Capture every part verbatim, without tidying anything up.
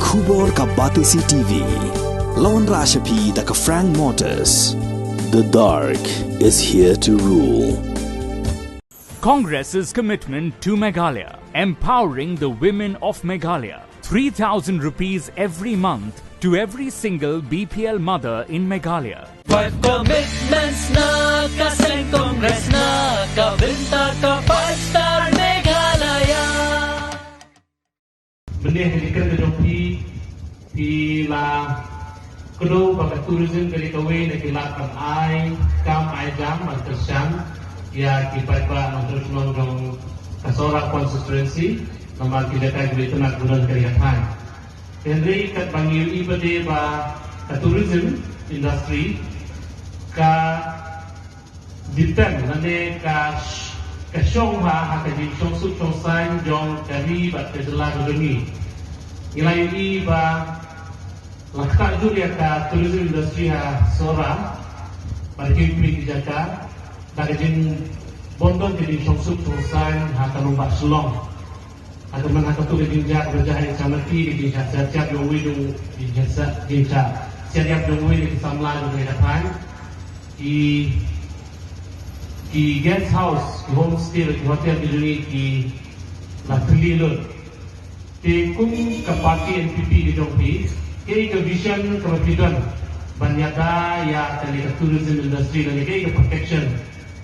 Khubor ka Batesi T V. La wanrah sha phi da ka Frank Motors. The dark is here to rule. Congress's commitment to Meghalaya, empowering the women of Meghalaya. Three thousand rupees every month to every single B P L mother in Meghalaya. Five commitments na ka seng Congress na ka bynta ka five star Meghalaya. Mynne ha ka jingkren ka jong phi, phi la kdew ba ka tourism ka dei kawei na ki lad ban ai kam ai jam ban kyrshan ïa ki paidbah nongshong shnong jong ka Sohra constituency, namar ki jaka kiba itynnad ba don ha ka thaiñ. Hynrei katba ngi ïohi pat de ba ka tourism industry ka depend lane ka sh-, ka shong bha ha ka jingshongsuk shongsaiñ jong ka ri bad ka jylla ka jong ngi. Ngi la ïohi ba la ktah jur ïa ka tourism industry ha Sohra bad kiwei kiwei ki jaka da ka jingbym don ka jingshongsuk shongsaiñ ha ka nongbah Shillong. Hato man ha kato ka jingjia kaba jia ha Ichamadhi, ka jingshah siat ïap jong uwei jong, jingshah, jingshah siat ïap jong uwei na ki samla jong ka thaiñ. Ki, ki guest house, ki homestay, ki hotel ki jong ngi ki la thylli lut. Te kum ka party N P P ka jong phi, kaei ka vision kaba phi don ban ïada ïa kane ka tourism industry, lane kaei ka protection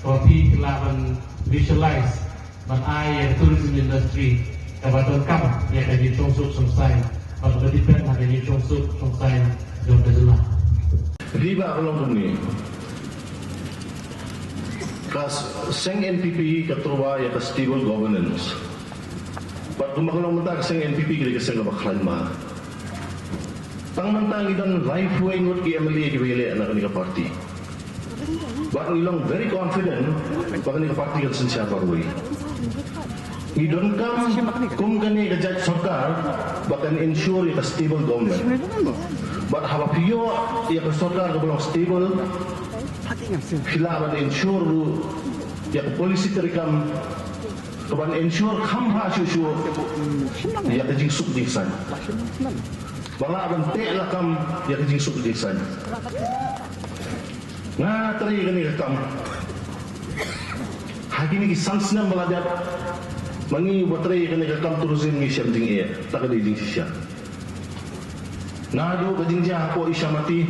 kaba phi lah ban visualize ban ai ïa ka tourism industry kaba donkam ïa ka jingshongsuk shongsaiñ bad kaba depend ha ka jingshongsuk shongsaiñ jong ka jylla. Ri ba ka long kumne. Ka seng N P P ka tyrwa ïa ka stable governance. Bad kumba ka long mynta ka seng N P P ka dei ka seng kaba khlaiñ bha. Tang mynta ngi don laiphew ngut ki M L A kiba ïaleh na kane ka party. Bad ngi long very confident ba kane ka party kan synshar marwei. Ngi donkam kum kane ka jait sorkar ba kan ensure ïa ka stable government. Bad haba phi ïoh ïa ka sorkar kaba long stable, phi lah ban ensure ruh ïa ka policy treikam kaban ensure kham bha shuh shuh ïa ka jingsuk jingsaiñ. Ba lah ban teh lakam ïa ka jingsuk jingsaiñ. Nga trei kane ka kam ha kine ki san snem ba la dep. Ma ngi ba trei kane ka kam tourism ngi shem jingeh, ta ka dei jingshisha. Naduh ka jingjia hapoh Ichamadhi,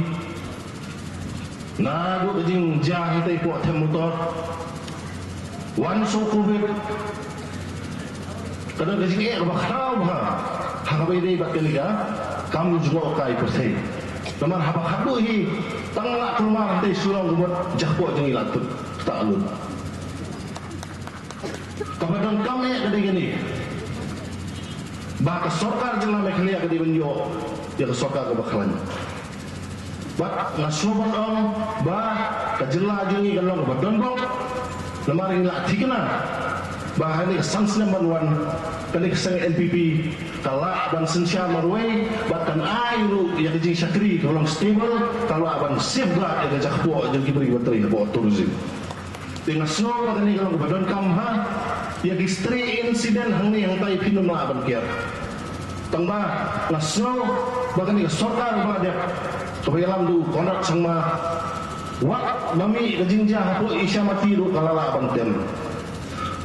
naduh ka jingjia hangtei hapoh Them Motor, wan shuh Covid, ka don ka jingeh kaba khraw bha ha kaba ïadei bad kane ka kam jngohkai pyrthei. Namar haba khatduh hi tang la kulmar hangtei Shillong ka mut jia hapoh jong ngi la tut ktah lut. Kaba donkam eh ka dei kane, ba ka sorkar jylla Meghalaya ka dei ban ïoh ïa ka sorkar kaba khlaiñ. Bad nga sngewbha ban ong ba ka jylla jong ngi kan long kaba donbok. Namar ngi la thikna ba ha kane ka san snem ban wan, kane ka seng N P P ka lah ban synshar marwei bad kan ai ruh ïa ka jingshakri kaba long stable, ka lah ban safeguard ïa ka jia kpoh jong ki briew kiba trei hapoh tourism. Te nga sngew ba kane ka long kaba donkam ha ïa ki stray incident hangne hangtai phin ym lah ban kiar. Tang ba nga sngew ba kane ka sorkar ba dep kaba ïalam da u Conrad Sangma, wat ma mih ka jingjia hapoh Ichamadhi ruh ka la lah ban tem.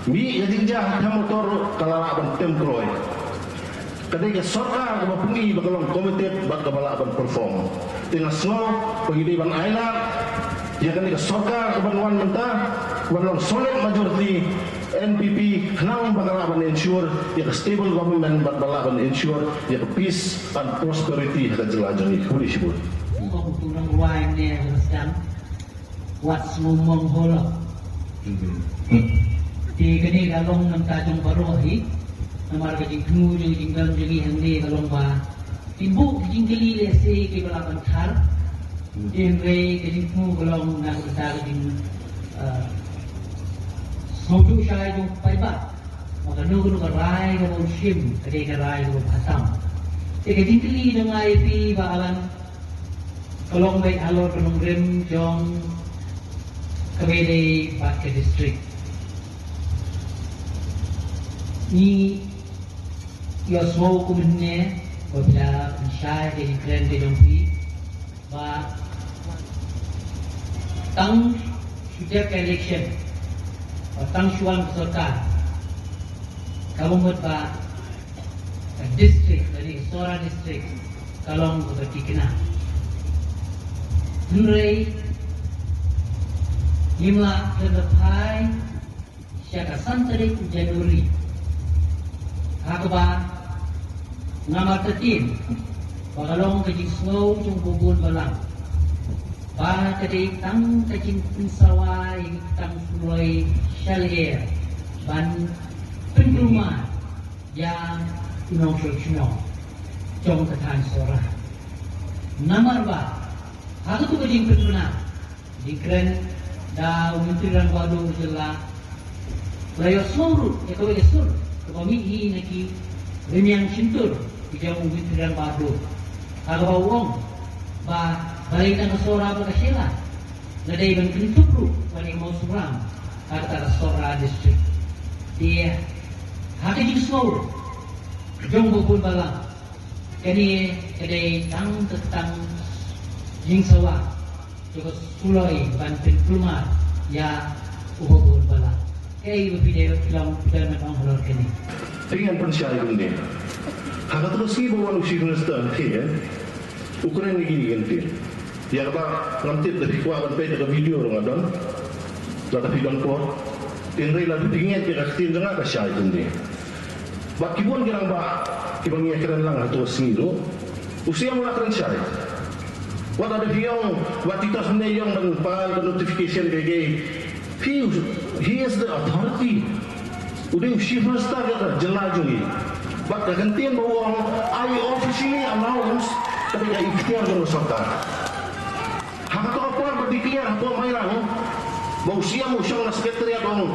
Mih ka jingjia ha Them Motor ruh ka la lah ban tem kloi. Ka dei ka sorkar kaba pynmih ba ka long committed bad kaba lah ban perform. Te nga sngew ba ngi dei ban ailad ïa kane ka sorkar kaban wan mynta, ban long solid majority, N P P, khnang ba ka lah ban ensure ïa ka stable government bad ba lah ban ensure ïa ka peace and prosperity ha ka jylla jong ngi. Khublei shibun. Kong tu nang wai ne, Rastang. Wat sngew mong holok. Te kane ka long namar ka jong baroh hi. Namar ka jingthmu jong jingdon jong ngi hangne ka long ba kin buh ki jingkylli lehse kiba lah ban thar. Hynrei ka jingthmu ka long na ka bynta ka jing, eh, sngewthuh shai jong paidbah. Ba kano kano ka rai kaba u shim ka dei ka rai kaba bha tam. Te ka jingkylli jong nga ïa phi Bah Alan, ka long beit halor ka nongrim jong ka Meitei bad ka district. Ngi ïohsngew kumne Ko phi la pynshai ka jingkren ka jong phi ba tang shu dep ka election, ba tang shu wan ka sorkar, ka mut ba ka district, lane ka Sohra district, ka long kaba thikna. Hynrei ngim lah ban phai sha ka san tarik January, ha kaba nga martatien ba ka long ka jingsngew jong u ba bun balang ba ka dei tang ka jingpynsawa ïa ki tang suloi sha lyer ban pynkulmar ïa u nongshong shnong jong ka thaiñ Sohra. Namar ba ha katu ka jingpynbna, jingkren da u Myntri Rangbah Duh jylla, la ïohsngew ruh ïa kawei ka sur kaba mih hi na ki rynïeng shyntur ki jong u Myntri Rangbah Duh, ha kaba u ong ba balei tang ka Sohra bad ka Shella, la dei ban kynthup ruh ban ïa ka Mawsynram ha kata ka Sohra district. Te ha ka jingsngew jong u ba bun balang, kane ka dei tang ka tang jingsawa jong ka suloi ban pynkulmar ïa u ba bun balang. Kaei ba phi dei, phi long, phi dei ban ong halor kane? Te ngan pynshai kumne. Ha katu ka sngi ba wan u Chief Minister, te u kren ïa kine ki kyntien. Ïa kaba ngam tip lada phi kwah ban peit ïa ka video ruh nga don, lada phi don por. Hynrei lada phi ngeit ïa ka ktien jong nga ka shai kumne. Bad ki bun ki rangbah kiba ngi ïakren lang ha katu ka sngi ruh, u Siem u la kren shai. Wat lada phi ong ba Titos Hynñiewtrep ïong ban file ka notification, kaei kaei. He, he is the authority. U dei u Chief Minister ka jylla jong ngi. Bad ka kyntien ba u ong, "I officially announce," ka dei ka iktiar jong ka sorkar. Ha kato ka por ba declare hapoh Mairang ba u Siem u shong na Secretariat, u ong,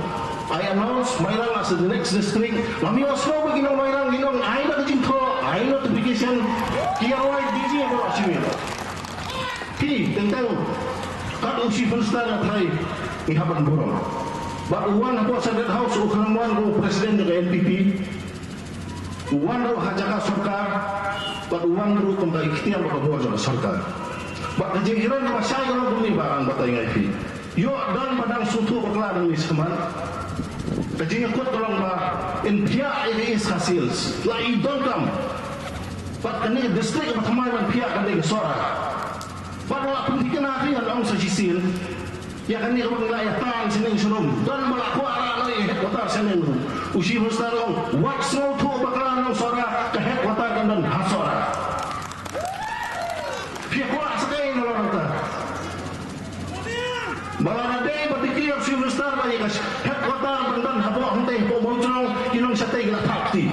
"I announce Mairang as the next district." Ngam ïohsngew ba ki nong Mairang kin ong, "Ai na ka jingthoh, ai notification, ki ïarwai D G baroh shimiet." Phi, teng teng kat u Chief Minister nga tharai ngi hap ban burom. Bad u wan hapoh Senate House, u khlem wan kum u President jong ka N P P. U wan ruh ha jaka sorkar, bad u wan ruh kum ka iktiar bad ka bor jong ka sorkar. Bad ka jingkren kaba shai ka long kumne, ba ngan batai ïa phi. Ïoh don ba dang sngewthuh bakla nangne shakhmat. Ka jingkut ka long ba yn phiah ïa ka East Khasi Hills, la i donkam. Bad kane ka district ba thymmai ban phiah ka dei ka Sohra. Bad la pynthikna, phi, ngan ong sa shisien. Ïa kane kaba ngi la ïa tan sha neng sha rum, don ba la kwah rah noh ïa headquarter sha neng rum. U Chief Minister u ong, wat sngewthuh bakla nong Sohra, ka headquarter kan don ha Sohra. Phi kwah sa kaei na lor kata? Ba lada dei ba declare Chief Minister ba ïa ka headquarter kan don hapoh hangtei hapoh Mawjrong, ki nong shatei ki la thap kti.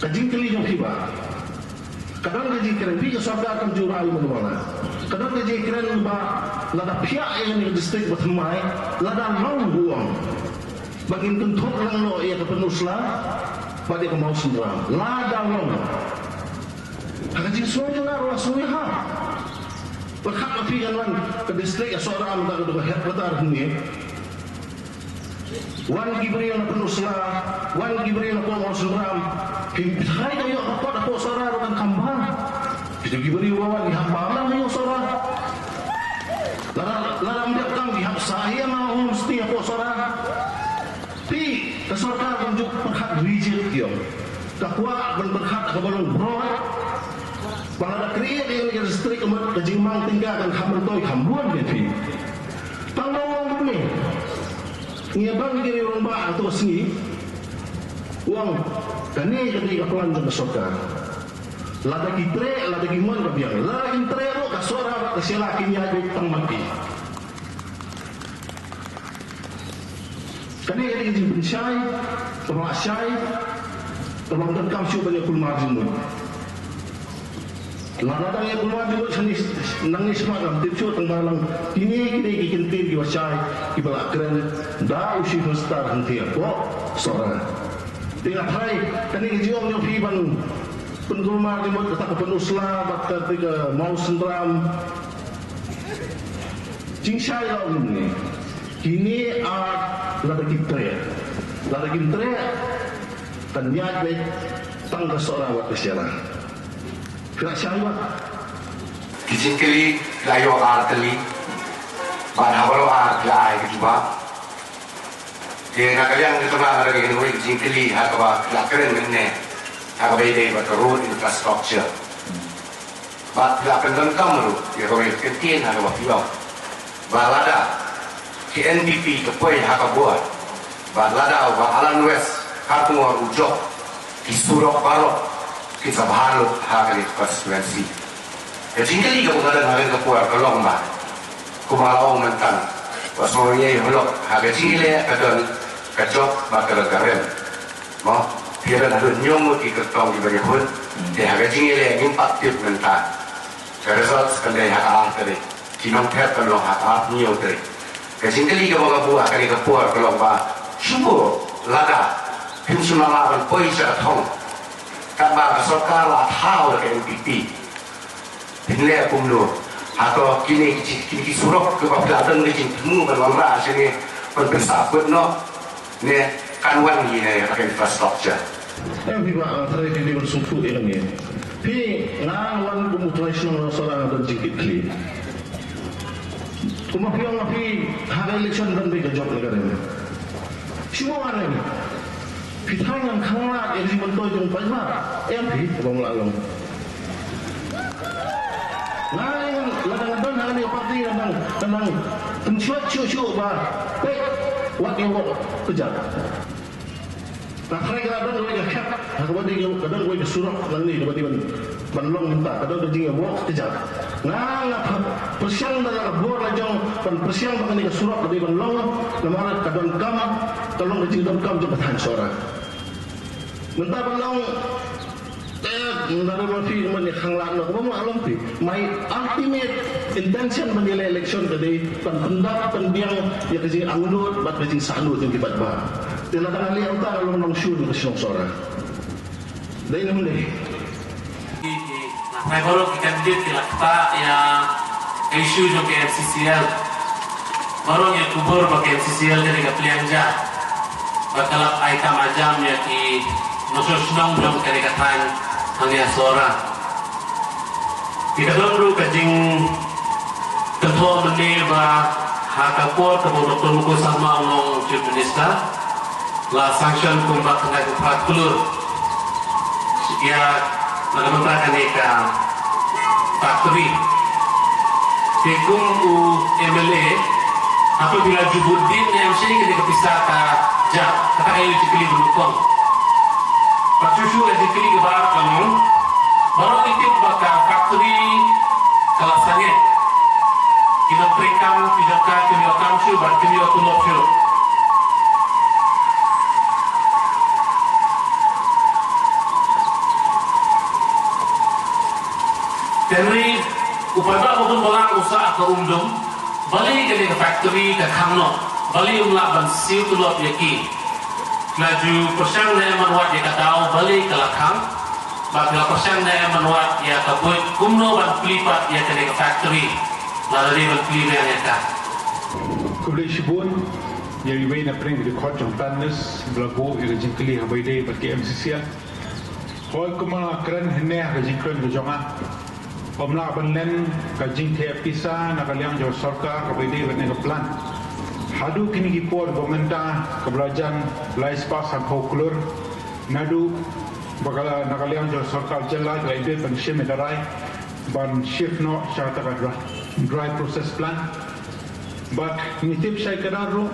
Ka jingkylli jong phi ba, ka don ka jingkren, phi ka sorkar kam ju rah ïa u ba la. Ka don ka jingkren ba lada phiah ïa kane ka district ba thymmai, lada long, u ong, ba ngin kynthup lang noh ïa ka Pynursla bad ïa ka Mawsynram. Lada long. Ha ka jingsngew jong nga ruh nga sngew ïa ha. Pyrkhat ma phi, kan wan ka district ha Sohra mynta ka dei ka headquarter hangne. Wan ki briew na Pynursla, wan ki briew na Mawsynram, phi tharai ka ïoh ka kot hapoh Sohra ruh kan kham bha. Phi tip ki briew ba wan ki hap bam lang ha ïew Sohra. Lada, lada ym dep kam ki hap sah ïa ma homestay hapoh Sohra. Phi, ka sorkar kam ju pyrkhat rigid, ki ong. Ka kwah ban pyrkhat kaba long broad. Ba lada create ïa ka district, ka mut ka jingmang tyngka kan kham myntoi kham bun, ki ong phi. Tang ba u ong kumne, ngi ïa ban ki rangbah ha kato ka sngi, u ong kane ka dei ka plan jong ka sorkar. Lada ki treh, lada ki mon ka biang, lada kim treh ruh, ka Sohra bad ka Shella kin ïaid beit tang ma ki. Kane ka dei ka jingpynshai kaba la shai, kaba ym donkam shuh ban ïa kulmar jingmut. Lada dang ïa kulmar jingmut shane nangne shakhmat, ngam tip shuh, tang ba lang kine ki dei ki kyntien kiba shai kiba la kren da u Chief Minister hangtei hapoh Sohra. Te nga tharai kane ka jingong jong phi ban pynkulmar jingmut kata ka Pynursla bad kata ka Mawsynram. Jingshai la ong kumne. Kine ar lada kim treh, lada kim treh, Kan ïaid beit tang ka Sohra bad ka Syiar. Phi la shai bha. Ki jingkylli la ïoh ar tylli. Bad ha baroh ar ki la ai ka jubab. Te na ka liang jong nga nga da ka jingkylli ha kaba la kren mynne ha kaba ïadei bad ka road infrastructure. Bad la pyndonkam ruh ïa kawei ka kyntien ha kaba phi ong ba lada ka N P P ka poi ha ka bor, bad lada u Bah Alan West Kharkongor u jop, ki surok baroh kin sa bha lut ha kane ka constituency. Ka jingkylli kaba nga don ha kane ka por ka long ba, kumba la ong mynta, ba sngewbha ïa u lok ha ka jingïaleh ka don ka jop bad ka don ka rem. Mo, phi don haduh hynñiew ngut ki kyrtong kiba ïakhun. Te ha ka jingïaleh ngim pat tip mynta. Ka results kan dei ha ka ar tarik. Ki nongthep kan long ha ka ar hynñiew tarik. Ka jingkylli kaba nga buh ha kane ka por ka long ba, shu buh lada phim shym la lah ban poi sha ka thong, katba ka sorkar la thaw da ka N P P. Phin leh kumno? Hato kine ki, kine ki surok kiba phi la don ka jingthmu ban wanrah shane ban pynsah kut noh, ne kan wan hi ne ka infrastructure? Em, phi ba, ah, trai phi dei ban sngewthuh ïa kane. Phi, nga wan kum u trai shnong Sohra nga don jingkitkhlieh. Kumba phi ong ma phi ha ka election don beit ka jop ne ka rem. Shu ong ka rem. Phi tharai ngan khanglad ïa ka jingmyntoi jong u paidbah? Em phi, ba ym lah long. Nga ïa lada nga don ha kane ka party nga dang, nga dang pynshoi shuh shuh ba peit wat ïa u wok kjat. Nga tharai ka la don kawei ka khet ha kaba dei ka don kawei ka surok nangne kaba dei ban, ban long mynta, ka don ka jingïawok kjat. Nga, nga pyrshang da ka bor la jong ban pyrshang ba kane ka surok ka dei ban long, namar ka donkam, ka long ka jingdonkam jong ka thaiñ Sohra. Mynta ban long, eh, nda re ma phi mynne khanglad noh, kaba ma long phi. My ultimate intention ban ïaleh election ka dei ban pyndap pynbiang ïa ka jingangnud bad ka jingsahnud jong ki paidbah. Te lada nga leh kumta nga long nongshun ka shnong Sohra. Dei ne ym dei? Ki, ki, na baroh ki candidate ki la ktah ïa ka issue jong ka M C C L. Baroh ngi ïa khubor ba ka M C C L ka dei ka pliang ja. Ba ka la ai kam ajam ïa ki nongshong shnong jong kane ka thaiñ hangne ha Sohra. Te ka don ruh ka jingkynthoh mynne ba ha ka por kaba u Doctor Mukul Sangma u long Chief Minister, la sanction kumba khyndai phew phra klur ïa na ka bynta kane ka factory. Te kum u M L A, hato phi la ju bud dien ne em shane kane ka pisa ka jia, kata ka ïa u jingkylli ba nyngkong. Bad shuh shuh ka jingkylli kaba ar ka long, baroh ngi tip ba ka factory ka la sangeh. Ki nongtrei kam ki jong ka kim ïoh kam shuh bad kim ïoh tulop shuh. Te hynrei u paidbah ba bun balang u sah ka umdum, balei kane ka factory ka khang noh, balei ym lah ban siew tulop ïa ki. Ki la ju pyrshang ne em ban wad ïa ka daw balei ka la khang, bad ki la pyrshang ne em ban wad ïa ka buit kumno ban plie pat ïa kane ka factory, lada dei ban plie biang ïa ka. Khublei shibun ïa iwei na pdeng ki dkhot jong Tannis ba la buh ïa ka jingkylli ha ba ïadei bad ka M C C L. Hooid, kumba nga kren hynne ha ka jingkren ka jong nga, ym lah ban len ka jingtheh pisa na ka liang jong ka sorkar kaba ïadei bad kane ka plant. Haduh kine ki por ba mynta kaba la jan lai spah sanphew klur, naduh ba ka la, na ka liang jong ka sorkar jylla ka la ïadei ban shim ïa ka rai ban shift noh sha kata ka dry, dry process plant. Bad ngi tip shai kdar ruh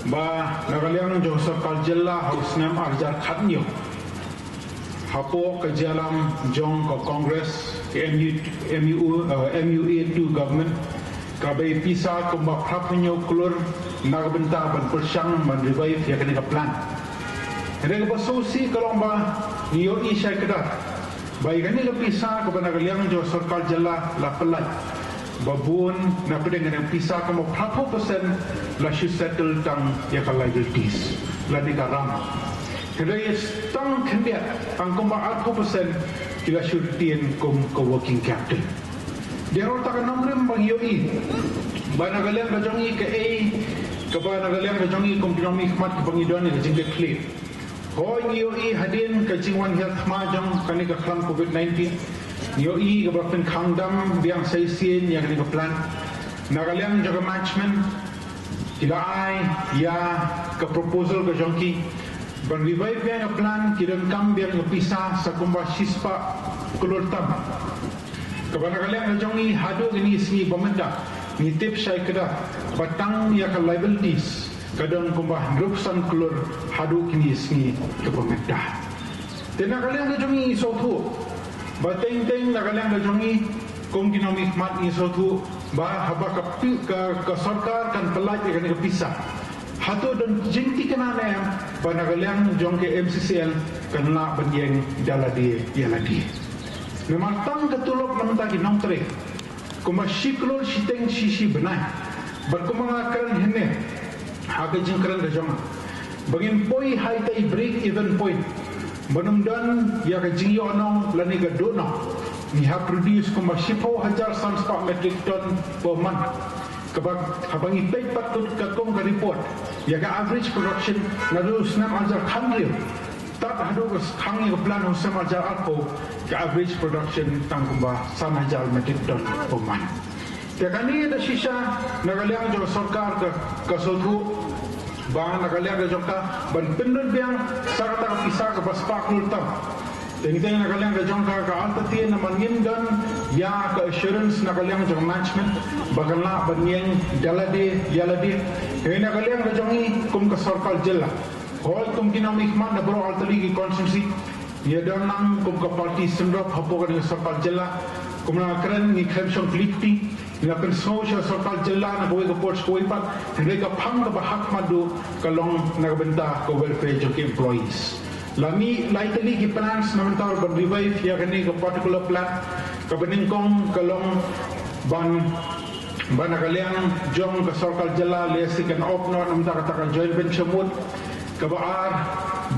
ba na ka liang jong ka sorkar jylla ha u snem ar hajar khathynñiew, hapoh ka jingïalam jong ka Congress, ka M U, M U, eh, M U A two government, ka bei pisa kumba phra phew hynñiew klur na ka bynta ban pyrshang ban revive ïa kane ka plant. Hynrei kaba sngewsih ka long ba ngi ïohi shai kdar ba ïa kane ka pisa kaba na ka liang jong ka sorkar jylla la pyllait, ba bun na pdeng kane ka pisa kumba phra phew percent la shu settle tang ïa ka liabilities lane ka ram. Hynrei tang khyndiat tang kumba arphew percent ki la shu retain kum ka working capital. Dei ruh kata ka nongrim ba ngi ïohi ba na ka liang ka jong ngi kaei kaba na ka liang ka jong ngi kum ki nongmihkhmat kaba ngi don ïa ka jingkitkhlieh. Hooid, ngi ïohi hadien ka jingwan hiar thma jong kane ka khlam covid nineteen, ngi ïohi kaba pynkhang dam biang sa shisien ïa kane ka plan. Na ka liang jong ka management, ki la ai ïa ka proposal ka jong ki ban revive biang ka plan, ki donkam biang ka pisa sa kumba shispah klur tam. Kaba na ka liang ka jong ngi haduh kine ki sngi ba mynta ngi tip shai kdar ba tang ïa ka liabilities ka don kumba hynriewphew san klur haduh kine ki sngi kaba mynta. Te na ka liang ka jong ngi ngi sngewthuh ba teng teng na ka liang ka jong ngi kum ki nongmihkhmat ngi sngewthuh ba haba ka pi-, ka, ka sorkar kan pyllait ïa kane ka pisa, hato don jingthikna ne em ba na ka liang jong ka M C C L kan lah ban ïeng da lade ïa lade? Namar tang ka tulop na bynta ki nongtrei kumba shi klur shiteng shi shi bnai. Bad kumba nga kren hangne ha ka jingkren ka jong nga, ba ngin poi ha ita i break even point, ba ym don ïa ka jingïohnong lane ka dohnud. Ngi hap produce kumba shiphew hajar san spah metric ton per month. Kaba haba ngi peit pat ka, ka kum ka report ïa ka average production naduh u snem arhajar khathynriew tad haduh ka khang ïa ka plan u snem arhajar arphew, ka average production tang kumba san hajar metric ton per month. Te kane da shisha na ka liang jong ka sorkar ka, ka sngewthuh ba na ka liang ka jong ka ban pynlut biang sa kata ka pisa kaba spah klur tam. Teng teng na ka liang ka jong ka, ka artatien namar ngim don ïa ka assurance na ka liang jong management ba kan lah ban ïeng da lade ïa lade. Te na ka liang ka jong ngi kum ka sorkar jylla, hooid kum ki nongmihkhmat na baroh artylli ki constituency, ngi don lang kum ka party syndrop hapoh kane ka sorkar jylla. Kum nga kren, ngi khlem shong kylli kti, ngi la pynsngew sha sorkar jylla na kawei ka por sha kawei pat, hynrei ka phang kaba hap khadduh ka long na ka bynta ka welfare jong ki employees. La mih lai tylli ki plans na bynta ban revive ïa kane ka particular plan. Kaba nyngkong ka long ban, ba na ka liang jong ka sorkar jylla lehse kan opt noh na bynta kata ka joint venture mode. Kaba ar,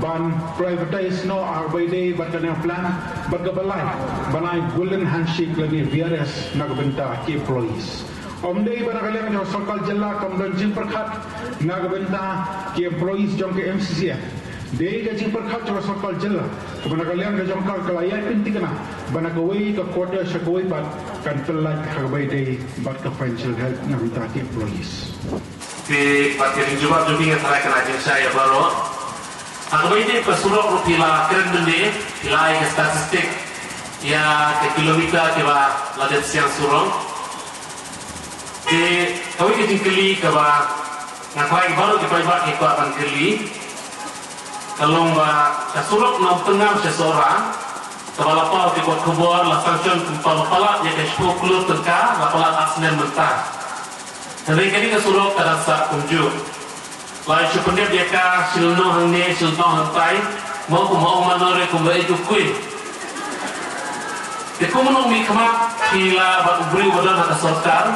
ban privatise noh ha kaba ïadei bad kane ka plan. Bad kaba lai, ban ai golden handshake lane V R S na ka bynta ki employees. Ym dei ba na ka liang jong ka sorkar jylla kam don jingpyrkhat na ka bynta ki employees jong ka M C C L. Dei ka jingpyrkhat jong ka sorkar jylla kaba na ka liang ka jong ka, ka la ïai pynthikna ba na kawei ka quarter sha kawei pat kan pyllait ha kaba ïadei bad ka financial health na ka bynta ki employees. Te pat ka jingjubab jong phi nga tharai ka la jingshai ïa baroh. Ha kaba ïadei ka surok ruh phi la kren mynne, phi la ai ka statistic ïa ka kilometer kiba la dep siang surok. Te kawei ka jingkylli kaba nga tharai baroh ki paidbah ki kwah ban kylli, ka long ba ka surok na Umtngar sha Sohra kaba la paw ki kot khubor la sanction kumba la palat ïa ka shiphew klur tyngka, la palat ar snem mynta. Hynrei kane ka surok ka dang sah kumjuh. La shu pyndep ïa ka shi lynnong hangne shi lynnong hangtai, mo kumba ong mano re kumba ïeit u kui. Te kum u nongmihkhmat phi la bad u briew ba don ha ka sorkar,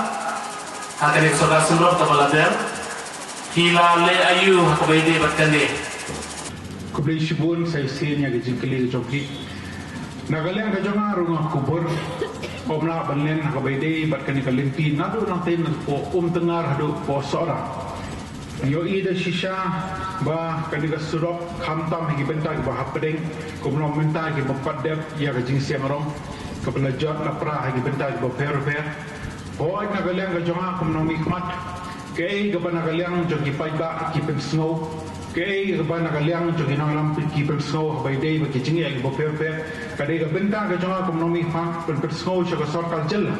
ha kane ka sorkar syndrop kaba la dep, phi la leh aïu ha kaba ïadei bad kane? Khublei shibun sa shisien ïa ka jingkylli ka jong phi. Na ka liang ka jong nga ruh nga kubur, ym lah ban len ha kaba ïadei bad kane ka lynti naduh nangtei napoh Umtngar haduh poh Sohra. Ngi ïohi da shisha ba kane ka surok khamtam ha ki bynta kiba hapdeng, kumno mynta kiba pat dep ïa ka jingsiang rong kaba la jot na pra ha ki bynta kiba pher pher. Hooid, na ka liang ka jong nga kum u nongmihkhmat, kaei kaba na ka liang jong ki paidbah ki pynsngew, kaei kaba na ka liang jong ki nongïalam ki pynsngew ha kaba ïadei bad ki jingeh kiba pher pher, ka dei ka bynta ka jong nga kum u nongmihkhmat ban pynsngew sha ka sorkar jylla.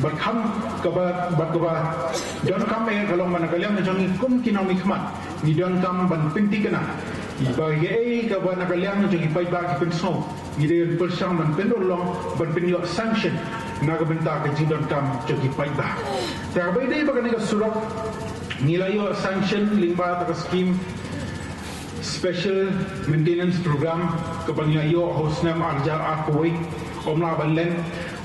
Bad kham kaba, bad kaba donkam eh ka long ba na ka liang ka jong ngi kum ki nongmihkhmat ngi donkam ban pynthikna ba kaei kaba na ka liang jong ki paidbah ki pynsngew, ngi dei ban pyrshang ban pynurlong, ban pynïoh sanction na ka bynta ka jingdonkam jong ki paidbah. Te ha kaba ïadei bad kane ka surok, ngi la ïoh sanction lyngba kata ka skim Special Maintenance Program kaba ngi la ïoh ha u snem arhajar arphew wei, ym lah ban len.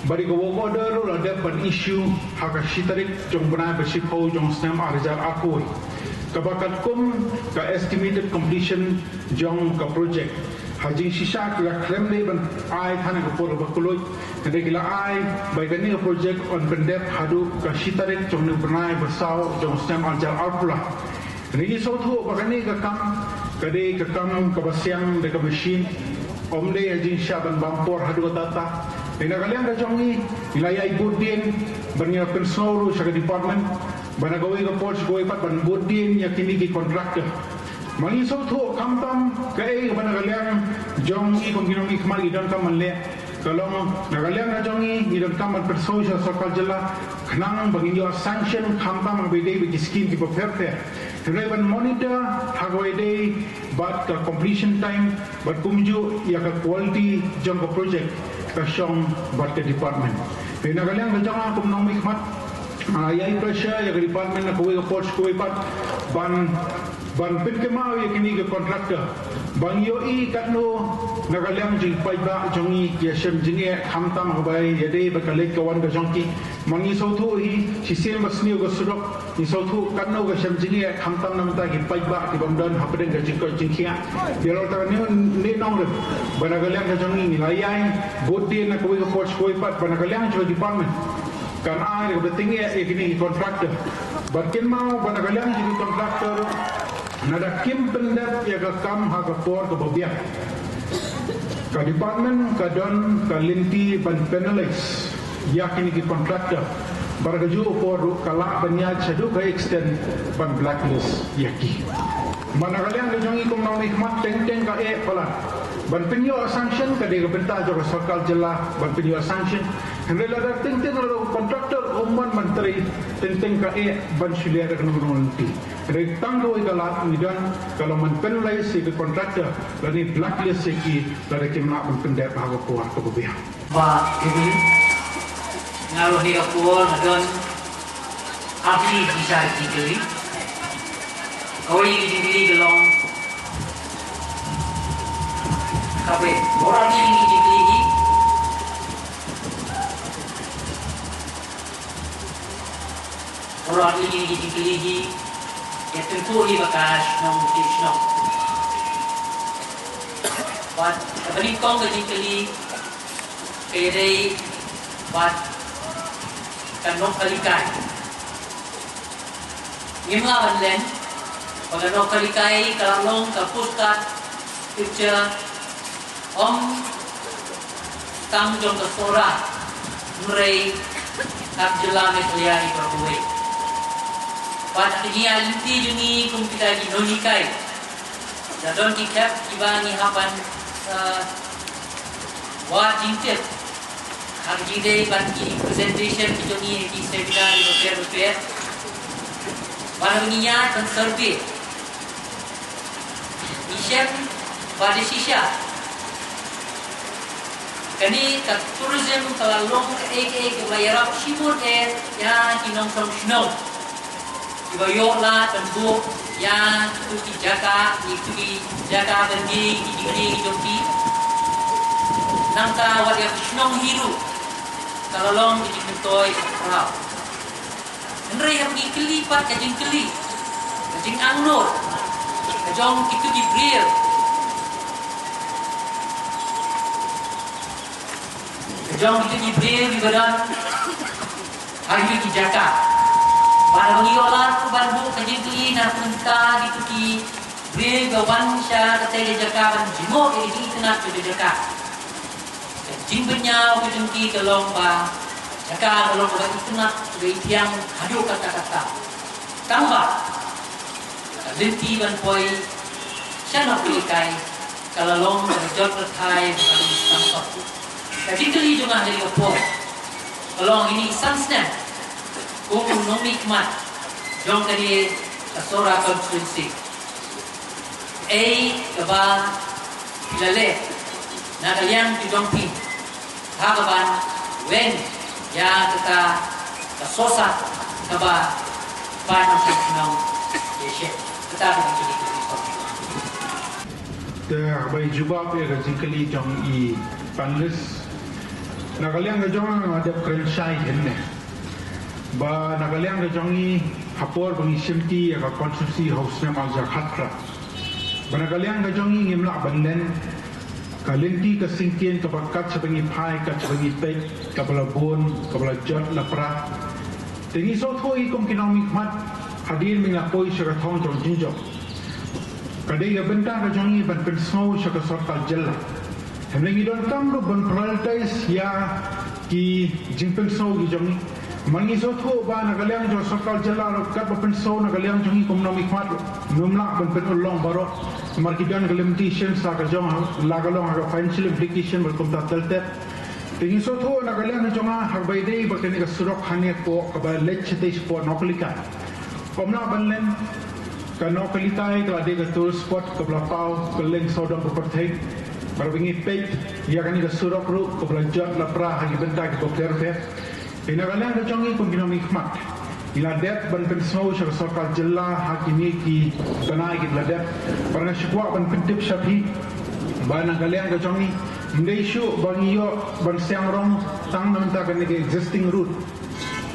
Bad ïa ka work order ruh la dep ban issue ha ka shi tarik jong u bnai ba shiphew jong u snem arhajar arphew wei, kaba katkum ka estimated completion jong ka project. Ha jingshisha ki la khlem dei ban ai than ha ka por ba kylluid, hynrei ki la ai ba ïa kane ka project yn pyndep haduh ka shi tarik jong une u bnai ba saw jong u snem arhajar arphew lai. Hynrei ngi sngewthuh ba kane ka kam Ka dei ka kam kaba siang da ka machine. Ym dei ha jingshah ban bam por haduh katta. Te na ka liang ka jong ngi, ngi la ïai bud dien ban ïa pynsngew ruh sha ka department, ba na kawei ka por sha kawei pat ban bud dien ïa kine ki contractor. Ma ngi sngewthuh khamtam kaei kaba na ka liang jong ngi kum ki nongmihkhmat ngi donkam ban leh, ka long na ka liang ka jong ngi ngi donkam ban pynsngew sha sorkar jylla khnang ba ngin ïoh sanction khamtam ha kaba ïadei bad ki skim kiba pher pher. Hynrei ban monitor ha kaba ïadei bad ka completion time bad kumjuh ïa ka quality jong ka project ka shong bad ka department. Te na ka liang ka jong nga kum nongmihkhmat, ah, ïai pressure ïa ka department na kawei ka por sha kawei pat ban, ban pynkynmaw ïa kine ki contractor ba ngi ïohi katno na ka liang jingpaidbah jong ngi ki ïashem jingeh khamtam ha kaba ïadei bad ka leit ka wan ka jong ki. Ma ngi sngewthuh hi shisien ba sniew ka surok, ngi sngewthuh katno ka shem jingeh khamtam na bynta ki paidbah ki bym don hapdeng ka jingkoit jingkhiah. Ïa la kata ne, ne nongrim ba na ka liang ka jong ngi ngi la ïai bud dien na kawei ka por sha kawei pat ba na ka liang jong ka department kan ai kaba tyngeh ïa kine ki contractor. Bad kynmaw ba na ka liang jong ki contractor, lada kim pyndep ïa ka kam ha ka por kaba biang, ka department ka don ka lynti ban penalize ïa kine ki contractor. Bad ha kajuh ka por ruh ka lah ban ïaid shaduh ka extent ban blacklist ïa ki. Ma na ka liang ka jong ngi kum nongmihkhmat, teng teng ka eh palat ban pynïoh sanction, ka dei ka bynta jong ka sorkar jylla ban pynïoh sanction. Hynrei lada teng teng lada u contractor um mon ban trei, teng teng ka eh ban shu leh da kano kano ka lynti. Hynrei tang kawei ka lad ngi don, ka long ban penalize ïa ki contractor lane blacklist ïa ki lada kim lah ban pyndep ha ka por kaba biang. Bah Jubilee, nga ruh ha kane ka por nga don artylli ki jingkylli. Kawei ka jingkylli ka long kaba, baroh artylli ki jingkylli hi, baroh artylli ki jingkylli hi, ïa tyngkhuh hi ba ka shnong ki shnong. Bad kaba nyngkong ka jingkylli ka ïadei bad ka Nohkalikai. Ngim lah ban len ba ka Nohkalikai ka la long ka postcard picture, ym tang jong ka Sohra, hynrei ka jylla Meghalaya hi baroh kawei. Bad ha ka jingïaid lynti jong ngi kum kita ki nonghikai, la don ki khep kiba ngi hap ban, eh, wad jingtip ha ka jingdei bad ki presentation ki jong ngi ha ki seminar kiba pher bapher. Bad haba ngi ïaid ban survey, ngi shem ba da shisha kane ka tourism ka la long kaei kaei kaba ïarap shibun eh ïa ki nongshong shnong. Kiba ïoh lad ban buh ïa kito ki jaka, ïa kito ki jaka ban die ki jingdie ki jong ki. Nangta wat ïa ka shnong hi ruh ka la long ka jingmyntoi ka khraw. Hynrei haba ngi kylli pat ka jingkylli, ka jingangnud ka jong kito ki briew, ka jong kito ki briew kiba don ha kito ki jaka. Bad haba ngi ïoh lad ruh ban buh ka jingkylli na ka bynta kito ki briew kiba wan sha katei ka jaka ban jngoh ïa ka jingitynnad jong ka jaka, ka jingbynñiaw ka jong ki ka long ba ka jaka ka long kaba itynnad, kaba iphiang haduh katta katta. Tangba ka lynti ban poi sha Nohkalikai ka la long kaba jot rthai ba ka long tang sop. Ka jingkylli jong nga ha kane ka por ka long, ine i san snem kum u nongmihkhmat jong kane ka Sohra constituency, kaei kaba phi la leh na ka liang ka jong phi ha kaban weng ïa kata ka sohsat kaba pynshong shnong ïa shen? Kata ka jingkylli ka jong phi. Te haba i jubab ïa ka jingkylli jong i panelist, na ka liang ka jong nga, nga dep kren shai hynne ba na ka liang ka jong ngi, ha por ba ngi shimti ïa ka constituency ha u snem arhajar khatphra, ba na ka liang ka jong ngi ngim lah ban len. Ka lynti ka syngkien kaba kat shaba ngi phai, kat shaba ngi peit, kaba la bun, kaba la jot la pra. Te ngi sngewthuh hi kum ki nongmihkhmat hadien ba ngi la poi sha ka thong jong jingjop. Ka dei ka bynta ka jong ngi ban pynsngew sha ka sorkar jylla. Hynrei ngi donkam ruh ban prioritize ïa ki jingpynsngew ki jong ngi. Namar ngi sngewthuh ba na ka liang jong sorkar jylla ruh katba pynsngew na ka liang jong ngi kum nongmihkhmat ruh, ngim lah ban pynurlong baroh. Namar ki don ka limitations la ka jong, la ka long ha ka financial implication bad kumta ter ter. Te ngi sngewthuh na ka liang jong nga ha kaba ïadei bad kane ka surok hangne hapoh kaba leit shatei shapoh Nohkalikai. Ym lah ban len, ka Nohkalikai ka la dei ka tourist spot kaba la paw kylleng sawdong ka pyrthei. Bad haba ngi peit ïa kane ka surok ruh kaba la jot la pra ha ki bynta kiba pher pher. Te na ka liang ka jong ngi kum ki nongmihkhmat, ngi la dep ban pynsngew sha ka sorkar jylla ha kine ki bnai kiba la dep. Bad nga shu kwah ban pyntip sha phi ba na ka liang ka jong ngi, ym dei shuh ba ngi ïoh ban seng rong tang na bynta kane ka existing route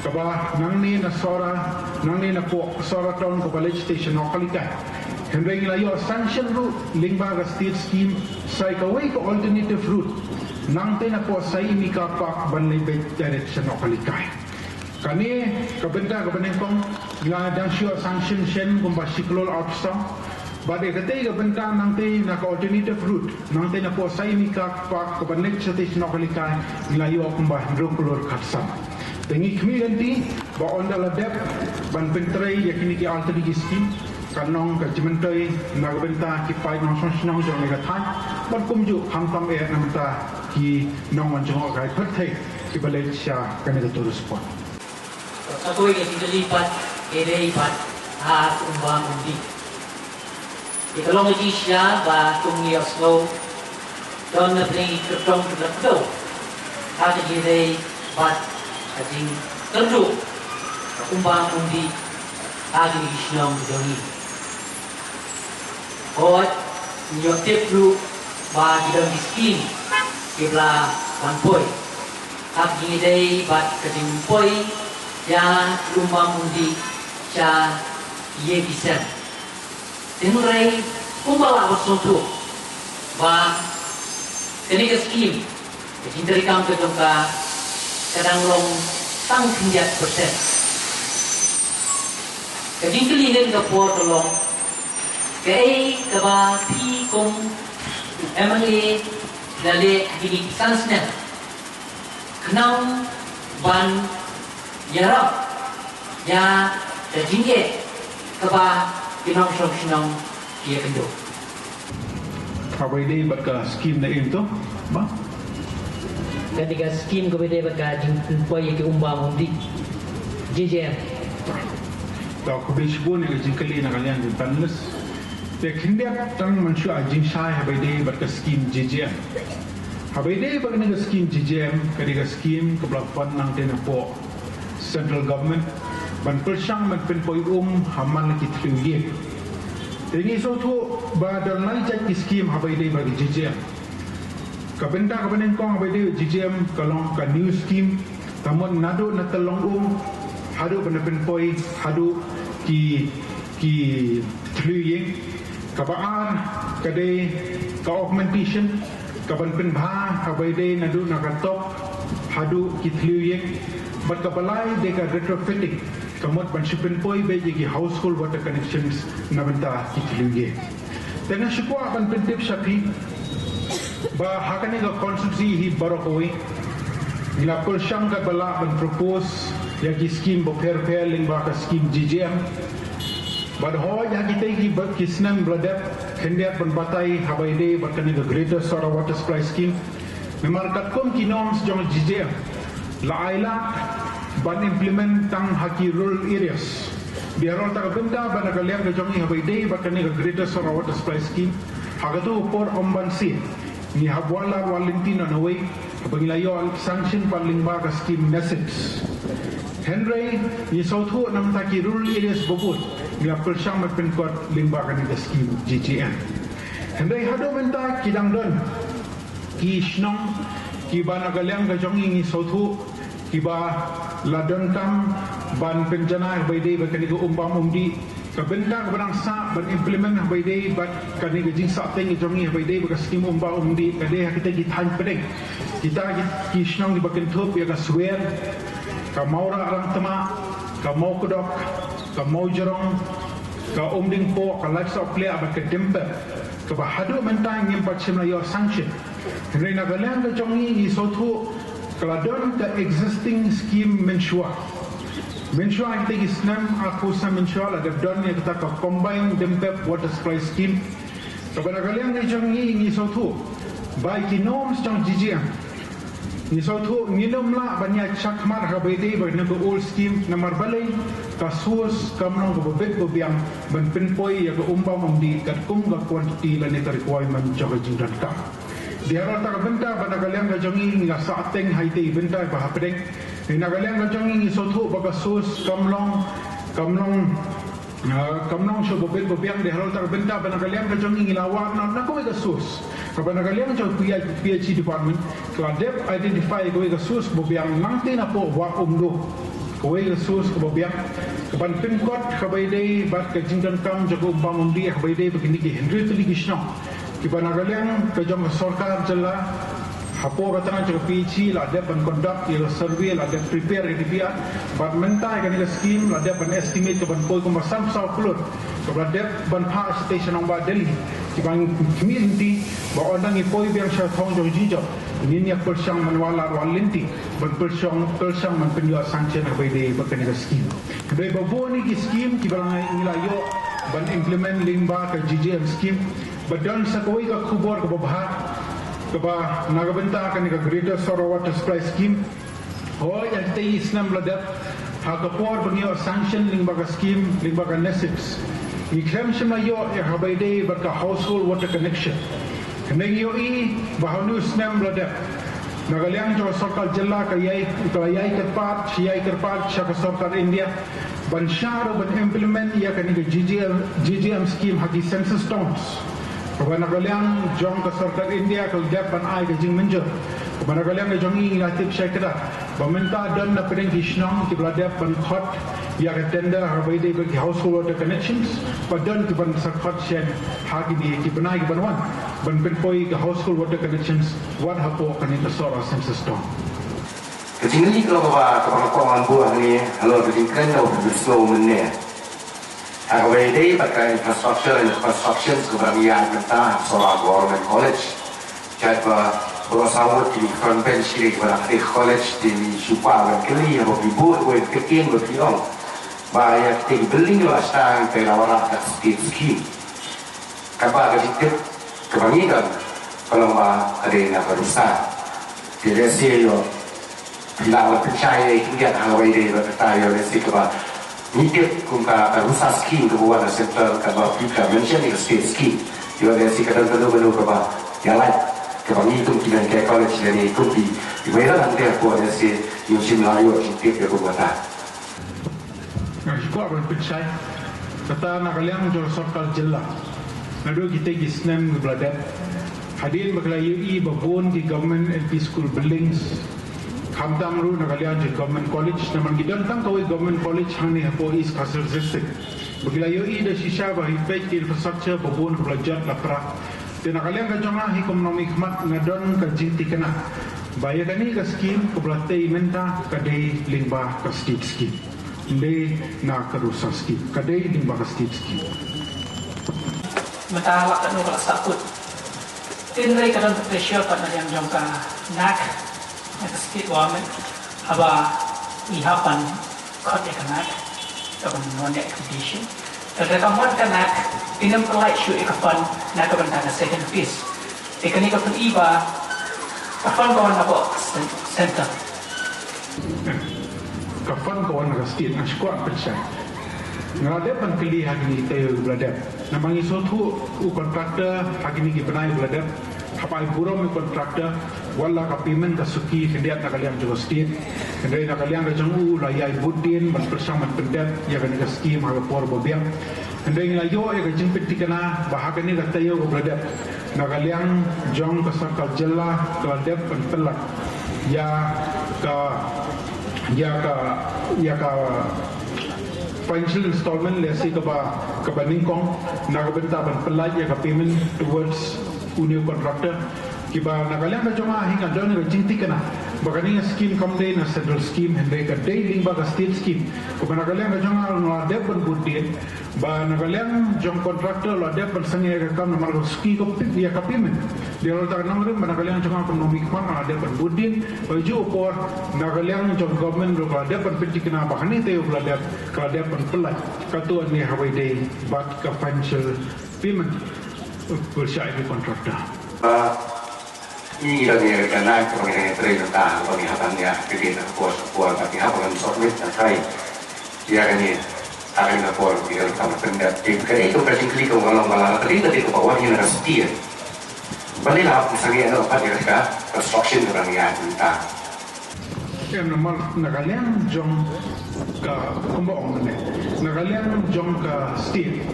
kaba nangne na Sohra, nangne napoh Sohra town kaba leit shatei sha Nohkalikai. Hynrei ngi la ïoh sanction ruh lyngba ka state scheme sa ïa kawei ka alternative route, nangtei napoh Saimi Car Park ban leit beit direct sha Nohkalikai. Kane ka bynta kaba nyngkong, ngi la dang shu ïoh sanction shen kumba shi klur arphew saw. Bad ïa katei ka bynta nangtei na ka alternative route, nangtei napoh Saimi Car Park kaba leit shatei sha Nohkalikai, ngi la ïoh kumba hynriew klur khatsaw. Te ngi khmih lynti ba ynda la dep ban pyntrei ïa kine ki alternate scheme, kan long ka jingmyntoi na ka bynta ki paid nongshong shnong jong kane ka thaiñ, bad kumjuh khamtam eh na ka bynta ki nongwan jngohkai pyrthei kiba leit sha kane ka tourist spot. Sa kawei ka jingkylli pat ka dei pat ha ka Umbam Umdih. Ïa ka long ka jingshisha ba kum ngi ïohsngew, don na pdeng ki kyrtong ki la kdew ha ka jingïadei bad ka jingkyrduh ka Umbam Umdih ha kine ki shnong ki jong ngi. Hooid, ngi ïoh tip ruh ba ki don ki skim kiba la wan poi ha ka jingïadei bad ka jingpoi ïa ki Umbam Umdih sha ïa ki sem. Hynrei kumba la wan sngewthuh ba kane ka skim, ka jingtrei kam ka jong ka ka dang long tang khyndiat persen. Ka jingkylli ha kane ka por ka long, kaei kaba phi kum M L A la leh ha kine ki san snem khnang ban ïarap ïa ka jingeh kaba ki nongshong shnong ki ïakynduh? Haba ïadei bad ka skim na im to, ba? Kane ka skim kaba ïadei bad ka jingpynpoi ïa ki Umbam Umdih, J J M. To, khublei shibun ïa ka jingkylli na ka liang jong ki panelist. Te khyndiat tang mynshuwa jingshai haba ïadei bad ka skim J J M. Haba ïadei bad kane ka skim J J M, ka dei ka skim kaba la fund nangtei napoh Central Government ban pyrshang ban pynpoi um ha man la ki thliew ïing. Te ngi sngewthuh ba don lai jait ki skim haba ïadei bad ka J J M. Ka bynta kaba nyngkong haba ïadei bad J J M ka long ka new scheme, ka mut naduh na tyllong um haduh ban pynpoi haduh ki, ki thliew ïing. Kaba ar ka dei ka augmentation, kaban pynbha haba ïadei naduh na ka top haduh ki thliew ïing. Bad kaba lai dei ka retrofitting, ka mut ban shu pynpoi beit ïa ki household water connections na bynta ki thliew ïing. Te nga shu kwah ban pyntip sha phi ba ha kane ka constituency hi baroh kawei ngi la pyrshang katba lah ban propose ïa ki skim bapher bapher lyngba ka skim J J M. Bad hooid ha kitei ki ba, ki snem ba la dep khyndiat ban batai haba ïadei bad kane ka Greater Sohra Water Supply Scheme. Namar katkum ki norms jong J J M la ailad ban implement tang ha ki rural areas. Bad halor kata ka bynta ba na ka liang ka jong ngi haba ïadei bad kane ka Greater Sohra Water Supply Scheme, ha kato ka por ym banse ngi hap walad walad lynti na kawei, haba ngi la ïoh sanction pat lyngba ka skim NESIDS. Hynrei ngi sngewthuh na bynta ki rural areas ba bun ngi la pyrshang ban pynkut lyngba kane ka skim J J M. Hynrei haduh mynta ki dang don ki shnong kiba na ka liang ka jong ngi ngi sngewthuh kiba la donkam ban pynjanai haba ïadei bad kane ka Umbam Umdih. Ka bynta kaba dang sah ban implement haba ïadei bad kane ka jingsahteng ka jong ngi haba ïadei bad ka skim Umbam Umdih ka dei ha kita ki thaiñ pdeng. Kita ki, ki shnong kiba kynthup ïa ka Swer, ka Mawrah Rangtma, ka Mawkdok, ka Mawjrong, ka Umdingpoh, ka Laitsohkliah bad ka Dimpep, kaba haduh mynta ngim pat shym la ïoh sanction. Hynrei na ka liang ka jong ngi ngi sngewthuh ka la don ka existing scheme mynshuwa. Mynshuwa, kita ki snem, arphew snem mynshuwa la dep don ïa kata ka Combined Dimpep Water Supply Scheme. Kaba na ka liang ka jong ngi ngi sngewthuh ba ïa ki norms jong GGM, ngi sngewthuh ngin ym lah ban ïa shah khmat ha kaba ïadei bad kane ka old scheme, namar balei? Ka source kam long kaba bit ba biang ban pynpoi ïa ka umbam umdih katkum ka quantity lane ka requirement jong ka jingdonkam. Dei halor kata ka bynta ba na ka liang ka jong ngi ngi la sah teng ha itei i bynta ba hapdeng. Na ka liang ka jong ngi ngi sngewthuh ba ka source kam long, kam long, ah, kam long shuh ba bit ba biang. Dei halor kata ka bynta ba na ka liang ka jong ngi ngi la wad noh na kawei ka source kaba na ka liang jong ka PHE department ka la dep identify kawei ka source ba biang nangta napoh Wah Umduk. Kawei ka source kaba biang kaban pynkut kaba ïadei bad ka jingdonkam jong ka umbam umdih kaba ïadei bad kine ki hynriew tylli ki shnong. Kiba na ka liang ka jong ka sorkar jylla, hapoh ka tnat jong ka PHE la dep ban conduct ïa ka survey, la dep prepare ka D P R, bad mynta ïa kane ka scheme la dep ban estimate kaban poi kumba sanphew saw klur, kaba la dep ban phah shatei sha nongbah Delhi. Kiba ngi khmih lynti ba ynda ngi poi biang sha thong jong ka jingjop, ngin ïa pyrshang ban wad lad wad lynti ban pyrshang, pyrshang ban pynïoh sanction ha kaba ïadei bad kane ka scheme. Hynrei ba bun ïa ki scheme kiba la ngi la ïoh ban implement lyngba ka GGM scheme. Ba don sa kawei ka khubor kaba bha kaba na ka bynta kane ka Greater Sohra Water Supply Scheme. Hooid, ïa kitei ki snem ba la dep, ha ka por ba ngi ïoh sanction lyngba ka scheme, lyngba ka NESIPS, ngi khlem shym la ïoh ïa kaba ïadei bad ka household water connection. Hynrei ngi ïohi ba ha une u snem ba la dep, na ka liang jong ka sorkar jylla ka ïai, ka ïai kyrpad, ïai kyrpad sha ka sorkar India ban shah ruh ban implement ïa kane ka GGM, GGM scheme ha ki census towns. Kaba na ka liang jong ka sorkar India ka la dep ban ai ka jingmynjur. Kaba na ka liang ka jong ngi ngi la tip shai kdar ba mynta don na pdeng ki shnong kiba la dep ban khot ïa ka tender ha kaba ïadei bad ki household water connections, ba don kiban sa khot shen ha kine ki bnai kiban wan ban pynpoi ka household water connections wat hapoh kane ka Sohra census town. Ka jingkylli ka long kaba, kaba nga kwah ban buh hangne halor ka jingkren kaba phi sngewthuh mynne. Ha kaba ïadei bad ka infrastructure and constructions kaba ngi ïa mynta ha Sohra Government College. Jait ba baroh saw ngut ki front bench ki dei kiba na ka college, te ngi shu kwah ban kylli haba phi buh kawei ka ktien ba phi ong ba ïa kitei ki building ba la shna te la wanrah da ka state scheme. Kaba ka jingtip kaba ngi don ka long ba ka dei na ka rusa. Te lehse ïoh phi lah ban pynshai ïa i khyndiat ha kaba ïadei bad kata, ïoh lehse kaba ngi tip kum ka, ka rusa scheme kaba wan na central, kaba phi ka mention ïa ka state scheme. Ïoh lehse ka don kano kano kaba ïalait kaba ngi kum ki nonghikai college lane kum ki, kiba ïalam hangtei hapoh lehse ngim shym la ïoh jingtip ïa kum kata. Nga kwah ban pynshai, kata na ka liang jong ka sorkar jylla, naduh kitei ki snem kiba la dep, hadien ba ki la ïohi ba bun ki government L P school buildings, khamtam ruh na ka liang jong government college, namar ngi don tang kawei government college hangne hapoh East Khasi Hills District, ba ki la ïohi da shisha ba hi peit ki infrastructure ba bun kaba la jot la pra. Te na ka liang ka jong nga hi kum u nongmihkhmat nga don ka jingthikna ba ïa kane ka scheme kaba la tei mynta ka dei lyngba ka state scheme. Ym dei na ka rusa scheme, ka dei lyngba ka state scheme. Mynta la katno ka la sahkut. Hynrei ka don ka pressure pat na liang jong ka NAC, na ka state government, haba i hap ban khot ïa ka NAC kaban wan ïa accreditation. Te lada kam wan ka NAC, kin ym pynlait shuh ïa ka fund na ka bynta ka second phase. Te kane ka pyni ba ka fund ka wan na ka cen-, center. Ka fund ka wan na ka state, nga shu kwah pynshai. Nga la dep ban kylli ha kine ki taïew ba la dep. Namar ngi sngewthuh u contractor ha kine ki bnai ba la dep hap ai burom ïa u contractor, wat la ka payment ka suki khyndiat na ka liang jong ka state. Hynrei na ka liang ka jong u la ïai bud dien ban pyrshang ban pyndep ïa kane ka scheme ha ka por ba biang. Hynrei ngi la ïoh ïa ka jingpynthikna ba ha kane ka taïew kaba la dep, na ka liang jong ka sorkar jylla ka la dep ban pyllait ïa ka, ïa ka, ïa ka financial installment, lehse kaba, kaba nyngkong na ka bynta ban pyllait ïa ka payment towards une u contractor. Kiba na ka liang ka jong nga hi nga don ka jingthikna Ba kane ka skim kam dei na central skim, hynrei ka dei lyngba ka state skim. Kaba na ka liang ka jong nga la dep ban bud dien, ba na ka liang jong contractor la dep ban sangeh ka kam namar ka suki ka pit ïa ka payment. Dei la ta ka nongrim ba na ka liang jong nga kum u nongmihkhmat nga la dep ban bud dien, ba ju por na ka liang jong government ruh la dep ban pynthikna ba kane te u la dep, ka la dep ban pynlait. Ka tu ne ha ba ïadei bad ka financial payment. Pyrshah ïa ki contractor. Ba ngi dang ïa ka nai ka ngi dang ïa trei nangta ba ngi hap ban ïa ka dei na ka por ka por ba ngi hap ban sort wit na kai. Ïa ka ngi ha ka ngi na por ngi dang kam pyndep. Te ka dei ka jingkylli ka wan long ba la ka dei ka dei ka ba wan ïa na ka stia. Ba ni la hap sangeh na pat ïa ka construction ka dang ïa nangta. Em namar na ka liang jong ka kumba ong ne. Na ka liang jong ka state.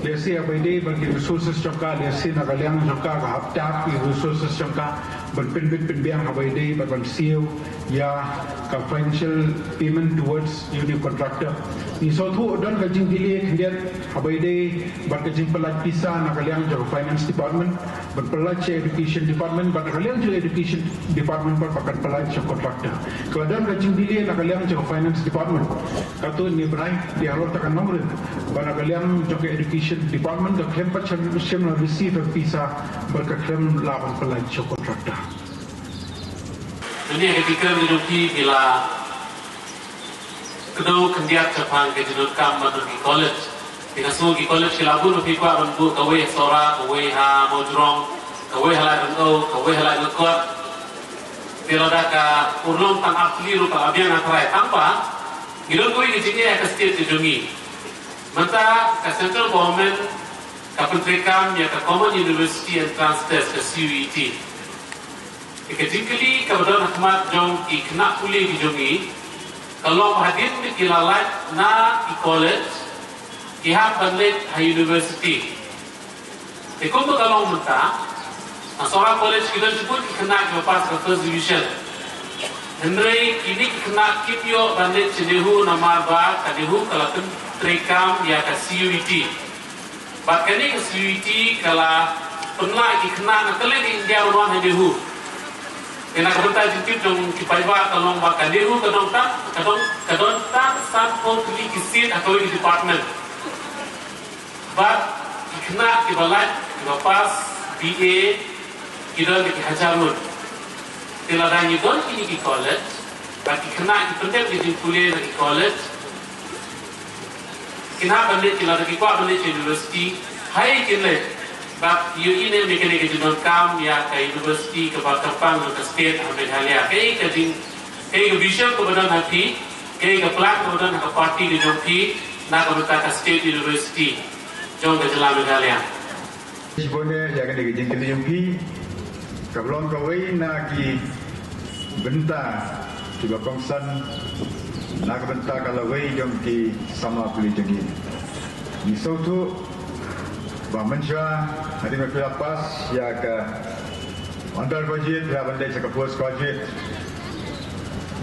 Lehse ha ba ïadei bad ki resources jong ka, lehse na ka liang jong ka ka hap tap ki resources jong ka ban pynbit pynbiang ha ba ïadei bad ban siew ïa ka financial payment towards ïa u contractor. Ngi sngewthuh don ka jingdelay khyndiat ha ba ïadei bad ka jingpynlait pisa na ka liang jong ka finance department. Ban pynlait sha education department, bad na ka liang jong education department pat ba kan pynlait sha contractor. Ka don ka jingdelay na ka liang jong finance department. Ka tu ngi bnai, dei halor ta ka nongrim ba na ka liang jong ka education department ka khlem pat shim, shim la receive pisa, bad ka khlem lah ban pynlait sha contractor. Mynta ka jingkren jong phi, phi la kdew khyndiat shaphang ka jingdonkam ban don ki college. Te nga sngew ki college ki la bun, phi kwah ban buh kawei ha Sohra, kawei ha Mawjrong, kawei ha Laitumkhrah, kawei ha Laitumkhrah. Te lada ka urlong tang artylli ruh ka la biang, hynrei tang ba ngi don kawei ka jingeh ha ka state ka jong ngi. Mynta ka central government ka pyntreikam ïa ka Common University Entrance Test, ka C U E T. Te ka jingkylli kaba don ha khmat jong ki khynnah pule ki jong ngi ka long ba hadien ba ki la lait na ki college, ki hap ban leit ha university. Te kumba ka long mynta, ha Sohra College ki don shibun ki khynnah kiba pass ka first division. Hynrei kine ki khynnah kim ïoh ban leit sha NEHU namar ba ka NEHU ka la pyntreikam ïa ka C U E T. Bad kane ka C U E T ka la pynlah ki khynnah na kylleng ka India ban wan ha NEHU. Te na ka bynta jingtip jong ki paidbah ka long ba ka NEHU ka don tang, ka don, ka don tang sanphew tylli ki seat ha kawei ka department. Bad ki khynnah kiba lait, kiba pass B A, ki don da ki hajar ngut. Te lada ngi don kine ki college, bad ki khynnah ki pyndep ki jingpule na ki college, kin hap ban leit, ki lada ki kwah ban leit sha university, haei kin leit? Bad ïohi ne em ïa kane ka jingdonkam ïa ka university kaba kyrpang jong ka state ha Meghalaya? Kaei ka jing, kaei ka vision kaba don ha phi, kaei ka plan kaba don ha ka party ka jong phi na ka bynta ka state university jong ka jylla Meghalaya? Shibun ïa kane ka jingkylli jong phi, kaba long kawei na ki bynta kiba kongsan na ka bynta ka lawei jong ki samla pule jong ngi. Ngi sngewthuh ba mynshuwa hadien ba phi la pass ïa ka undergraduate, phi hap ban leit sha ka postgraduate.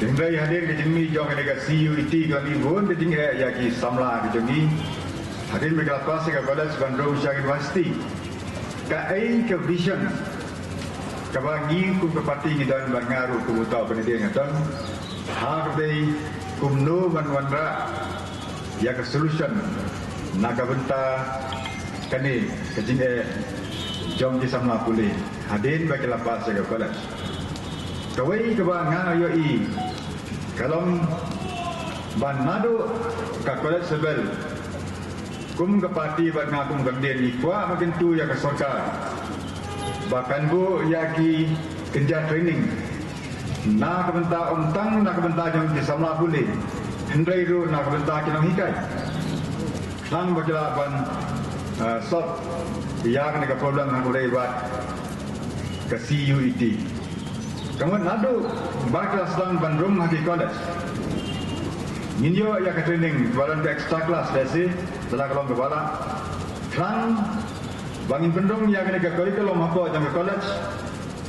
Hynrei hadien ka jingmih jong kane ka C U E T ka la mih bun ka jingeh ïa ki samla ki jong ngi. Hadien ba ki la pass ïa ka college ban rung sha ka university, kaei ka vision kaba ngi kum ka party ngi don, bad nga ruh kum uta u kandidate nga don, ha kaba dei kumno ban wanrah ïa ka solution na ka bynta kane ka jingeh jong ki samla pule hadien ba ki la pass ïa ka college. Kawei kaba nga ïohi ka long ba naduh ka college level, kum ka party bad nga kum ka candidate, ngi kwah ba kyntu ïa ka sorkar ba kan buh ïa ki kynja training na ka bynta, ym tang na ka bynta jong ki samla pule, hynrei ruh na ka bynta ki nonghikai, khnang ba ki lah ban, eh, solve ïa kane ka problem ha kaba dei bad ka C U E T. Ka mut naduh ba ki la sdang ban rung ha ki college, ngin ïoh ïa ka training, ba don ka extra class, lehse, lada ka long kaba lah, khnang ba ngin pynrung ïa kane ka curriculum hapoh jong ka college,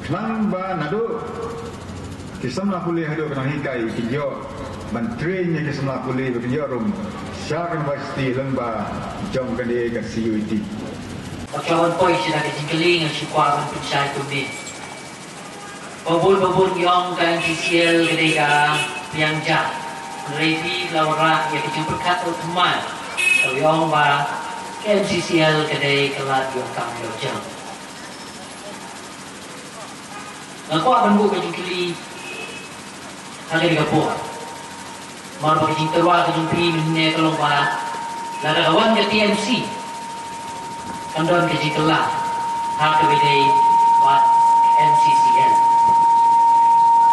khnang ba naduh ki samla pule haduh ki nonghikai kin ïoh ban train ïa ki samla pule ba kin ïoh rung sha ka university lyngba jong kane ka C U E T. Ba ka wan poi sha ka jingkylli, nga shu kwah ban pynshai kumne. Ba bun ba bun ki ong ka M C C L ka dei ka biang ja. Hynrei phi la wanrah ïa ka jingpyrkhat u thymmai. Ka ong ba ka M C C L ka dei ka lad ïong kam ïong jam. Nga kwah ban buh ka jingkylli ha kane ka por. Namar ba ka jingtyrwa ka jong phi mynne ka long ba lada ka wan ka T M C, kan don ka jingkylla ha kaba ïadei bad M C C L.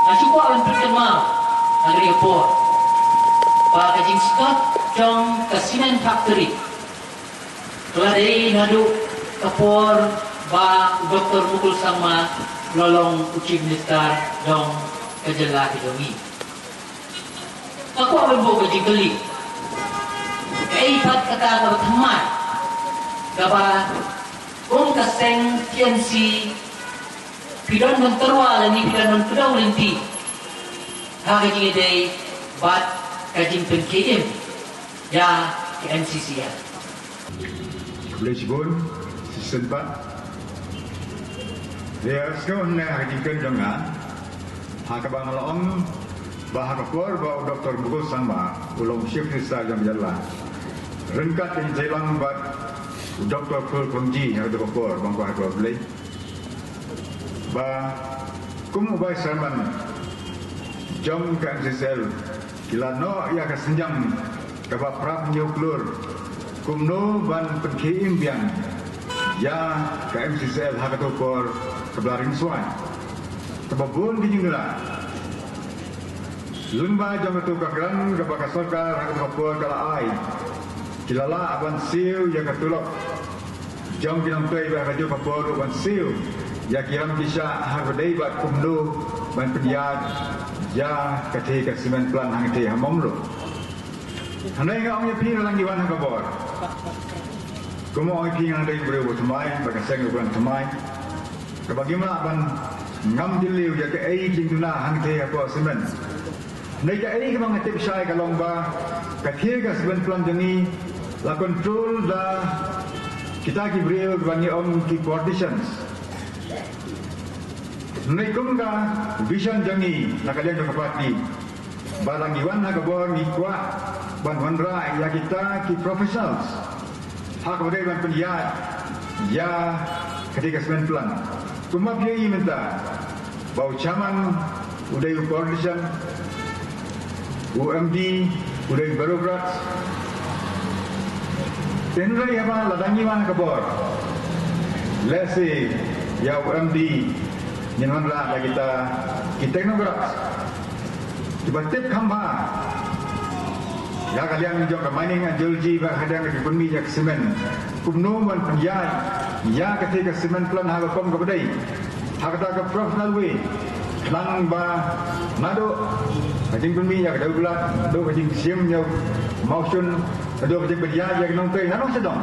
Nga shu kwah ban pynkynmaw ha kane ka por ba ka jingstop jong ka cement factory ka la dei naduh ka por ba u Doktor Mukul Sangma u la long u Chief Minister jong ka jylla ka jong ngi. Nga kwah ban buh ka jingkylli, kaei pat kata kaba thymmai kaba kum ka seng T M C phi don ban tyrwa lane phi don ban kdew lynti ha ka jingïadei bad ka jingpynkhie im ïa ka M C C L? Khublei shibun, shisien pat. Ïa, sngewbha ha ka jingkren jong nga, ha kaba nga la ong ba ha ka por ba u Doktor Mukul Sangma u long Chief Minister jong ka jylla, ryngkat ïa ngi, jingïalang bad u Doktor Phul Khongji ha ka por ba nga kwah ha ka Blei, ba kum u Vice Chairman jong ka M C C L, ki la noh ïa ka synjam kaba phra phew klur kumno ban pynkhie im biang ïa ka M C C L ha kato ka por kaba la ringswai. Kaba bun ki jingduna lyngba jong kato ka grant kaba ka sorkar ha kato ka por ka la ai, ki la lah ban siew ïa ka tulop jong ki nongtrei bad ha kajuh ka por ruh ban siew ïa ki ram ki shah ha kaba dei bad kumno ban pynïaid ïa kato ka cement plant hangtei ha Mawngloh. Hynrei nga ong ïa phi, nga la dang ïa wan ha ka bor. Kumba ong ïa phi, nga la dei u briew uba thymmai bad ka seng ruh ka dang thymmai, kaba ngim lah ban ngam jylliew ïa kaei ki jingduna hangtei hapoh cement. Hynrei kaei kaba nga tip shai ka long ba kato ka cement plant jong ngi la control da kita ki briew kiba ngi ong ki politicians. Hynrei kum ka vision jong ngi na ka liang jong ka party, ba la ngi wan ha ka bor, ngi kwah ban wanrah ïa kita ki professionals ha kaba dei ban pynïaid ïa kato ka cement plant. Kumba phi ïohi mynta ba u chairman u dei u politician, u M D u dei u bureaucrat. Hynrei haba la dang ïa wan ha ka bor, lehse ïa u M D ngin wanrah da kita ki technocrats kiba tip kham bha ïa ka liang jong ka mining and geology bad ha ka liang ka jingpynmih ïa ka cement. Kumno ban pynïaid ïa kato ka cement plant ha ka rukom kaba dei, ha kata ka professional way, khnang ba naduh ka jingpynmih ïa ka dewbilat, naduh ka jingshim ïa u mawshun, naduh ka jingpynïaid ïa ki nongtrei naduh sha dong,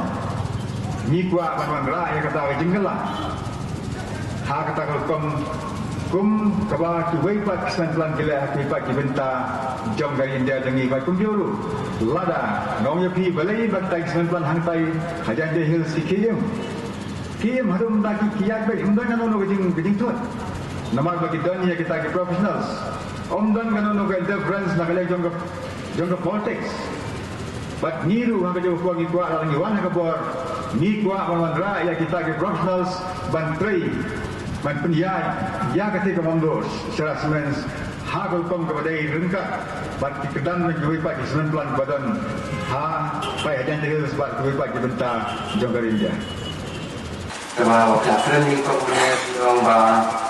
ngi kwah ban wanrah ïa kata ka jingkylla ha kata ka rukom, kum kaba kiwei pat ki cement plant ki leh ha kiwei pat ki bynta jong ka ri India jong ngi. Bad kumjuh ruh, lada nga ong ïa phi, balei ba kita ki cement plant hangtai ha Jaintia Hills ki khie im, ki im haduh mynta, ki, ki ïaid beit, ym don kano kano ka jing, ka jingthut, namar ba ki don ïa kita ki professionals. Ym don kano kano ka interference na ka liang jong ka, jong ka politics. Bad ngi ruh ha kajuh ka por ngi kwah, lada ngi wan ha ka bor, ngi kwah ban wanrah ïa kita ki professionals ban trei, ban pynïaid ïa kato ka Mawngloh Shrine Cements ha ka rukom kaba dei ryngkat bad ki kyrdan jong kiwei pat ki cement plant ba don ha, bad ha Jaintia Hills bad kiwei pat ki bynta jong ka ri India. Te ba wat la kren ïa ka kumne, ki ong ba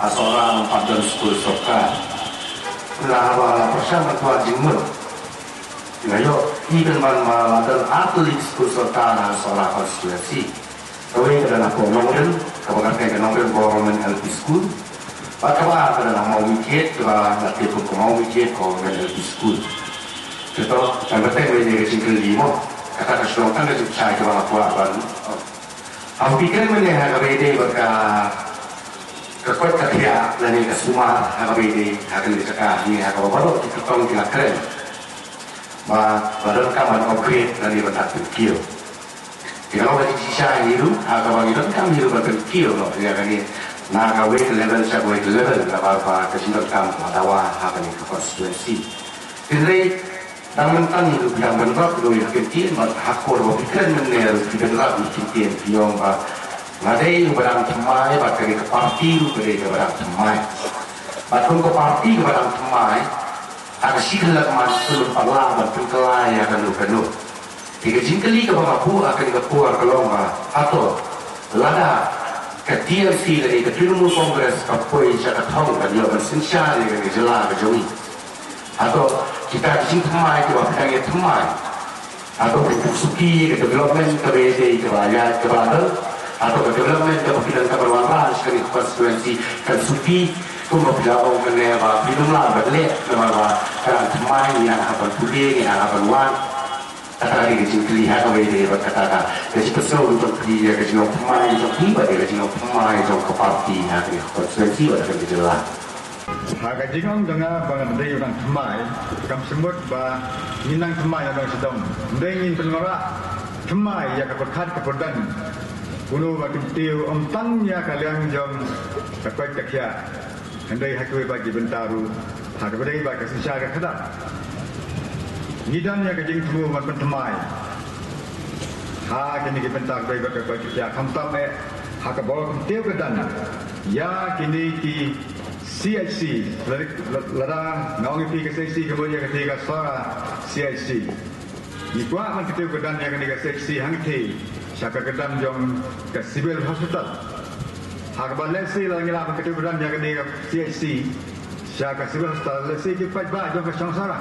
ha Sohra ym pat don skul sorkar. Hynrei haba la pyrshang ban kwah jingmut, nga ïohi pynban ba la don artylli ki skul sorkar ha Sohra constituency. Kawei ka don hapoh Nongrim, kaba kyrteng ka Nongrim Government L P School. Bad kaba ka don ha Mawmyntdu, kaba la tip kum ka Mawmyntdu Government L P School. Te to, kan bteng ba ïa ka jingkylli mo, kata ka shu long tang ka jingshai kaba nga kwah ban Haba phi kren mynne ha kaba ïadei bad ka, ka koit ka khiah lane ka sumar ha kaba ïadei ha kane ka jaka, ne ha kaba baroh ki kyrtong ki la kren ba la donkam ban upgrade lane ban pynkiew. Te ka long ka jingshisha hi ruh ha kaba ngi donkam hi ruh ban pynkiew noh ïa kane. Na kawei ka level sha kawei ka level, namar ba ka jingdonkam ka dawa ha kane ka constituency. Hynrei dang mynta ngi dang ban rap ïa ka ktien bad ha ka por ba phi kren mynne ruh phi bynrap ïa ka ktien phi ong ba nga dei uba dang thymmai bad kane ka party ruh ka dei kaba dang thymmai. Bad kum ka party kaba dang thymmai, ha ka shi khyllipmat phi lah ban pynkylla ïa kano kano. Te ka jingkylli kaba nga buh ha kane ka por ka long ba, hato lada ka T M C lane ka Trinamool Congress ka poi sha ka thong ban ïoh ban synshar ïa ka jylla ka jong ngi, hato kita ki jingthymmai kiba phi dang ïathymmai, hato phi pynsuki ïa ka development kaba ïadei kaba ïa kaba don, hato ka development kaba phi dang kaba wanrah sha kane ka constituency kan suki kumba phi la ong mynne ba phi nym lah ban leh namar ba ka dang thymmai, ngi dang hap ban pule, ngi dang hap ban wad. Kata ka dei ka jingkylli ha kawei de bad kata ka, ka jingpynsngew jong phi ïa ka jinglong thymmai jong phi bad ïa ka jinglong thymmai jong ka party ha ka constituency bad ha ka jylla. Ha ka jingong jong nga ba nga dei u dang thymmai, kam shym mut ba ngin nang thymmai na dong sha dong. Dei ngin pynwanrah thymmai ïa ka pyrkhat ka pyrdon. Uno ba kyntiew ym tang ïa ka liang jong ka koit ka khiah. Hynrei ha kiwei pat ki bynta ruh, ha kaba dei bad ka synshar ka khadar, ngi don ïa ka jingthmu ban pynthymmai ha kine ki bynta kaba dei bad ka koit ka khiah, khamtam eh ha ka bor kyntiew ka don ïa kine ki C H C. Lada, lada nga ong ïa phi ka C H C ka mut ïa kata ka Sohra C H C. Ngi kwah ban kyntiew kyrdan ïa kane ka C H C hangtei sha ka kyrdan jong ka Civil Hospital. Ha kaba lehse lada ngi lah ban kyntiew kyrdan ïa kane ka C H C sha ka Civil Hospital, lehse ki paidbah jong ka Sohra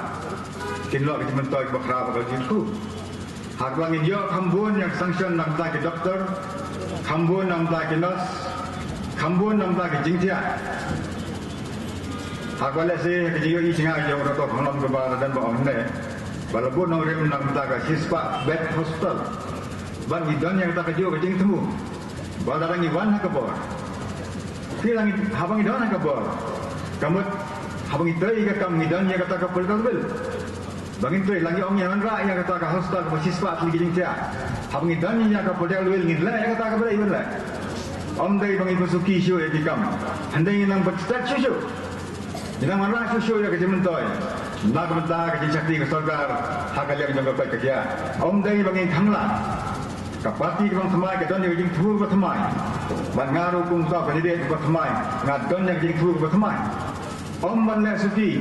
kin long ki jingmyntoi kiba khraw bad ka jingkyrkhu. Ha kaba ngin ïoh kham bun ïa ka sanction na ka bynta ki doktor, kham bun na ka bynta ki nurse, kham bun na ka bynta ki jingthiah. Ha kaba lehse ha ka jingïohi jingngeit jong u Doctor Khamlam kaba la don ba ong ne ba la buh nongrim na ka bynta ka shispah bed hospital. Bad ngi don ïa kata kajuh ka jingthmu ba lada ngi wan ha ka bor, phi la ngi, haba ngi don ha ka bor, ka mut haba ngi trei ka kam ngi don ïa kata ka political will. Ba ngin trei, la ngi ong ngi wanrah ïa kata ka hospital kaba shispah tylli ki jingthiah, haba ngi don ïa ka political will ngin leh ïa kata kaba dei ban leh. Ym dei ba ngin pynsuki shuh ïa ki kam, hynrei ngin nang pynstet shuh shuh, ngin nang wanrah shuh shuh ïa ka jingmyntoi na ka bynta ka jingshakri ka sorkar ha ka liang jong ka koit ka khiah. Ym dei ba ngin khang lad. Ka party kaba thymmai ka don ïa ka jingthmu kaba thymmai. Bad nga ruh kum uta u candidate uba thymmai nga don ïa ka jingthmu kaba thymmai. Ym ban leh suki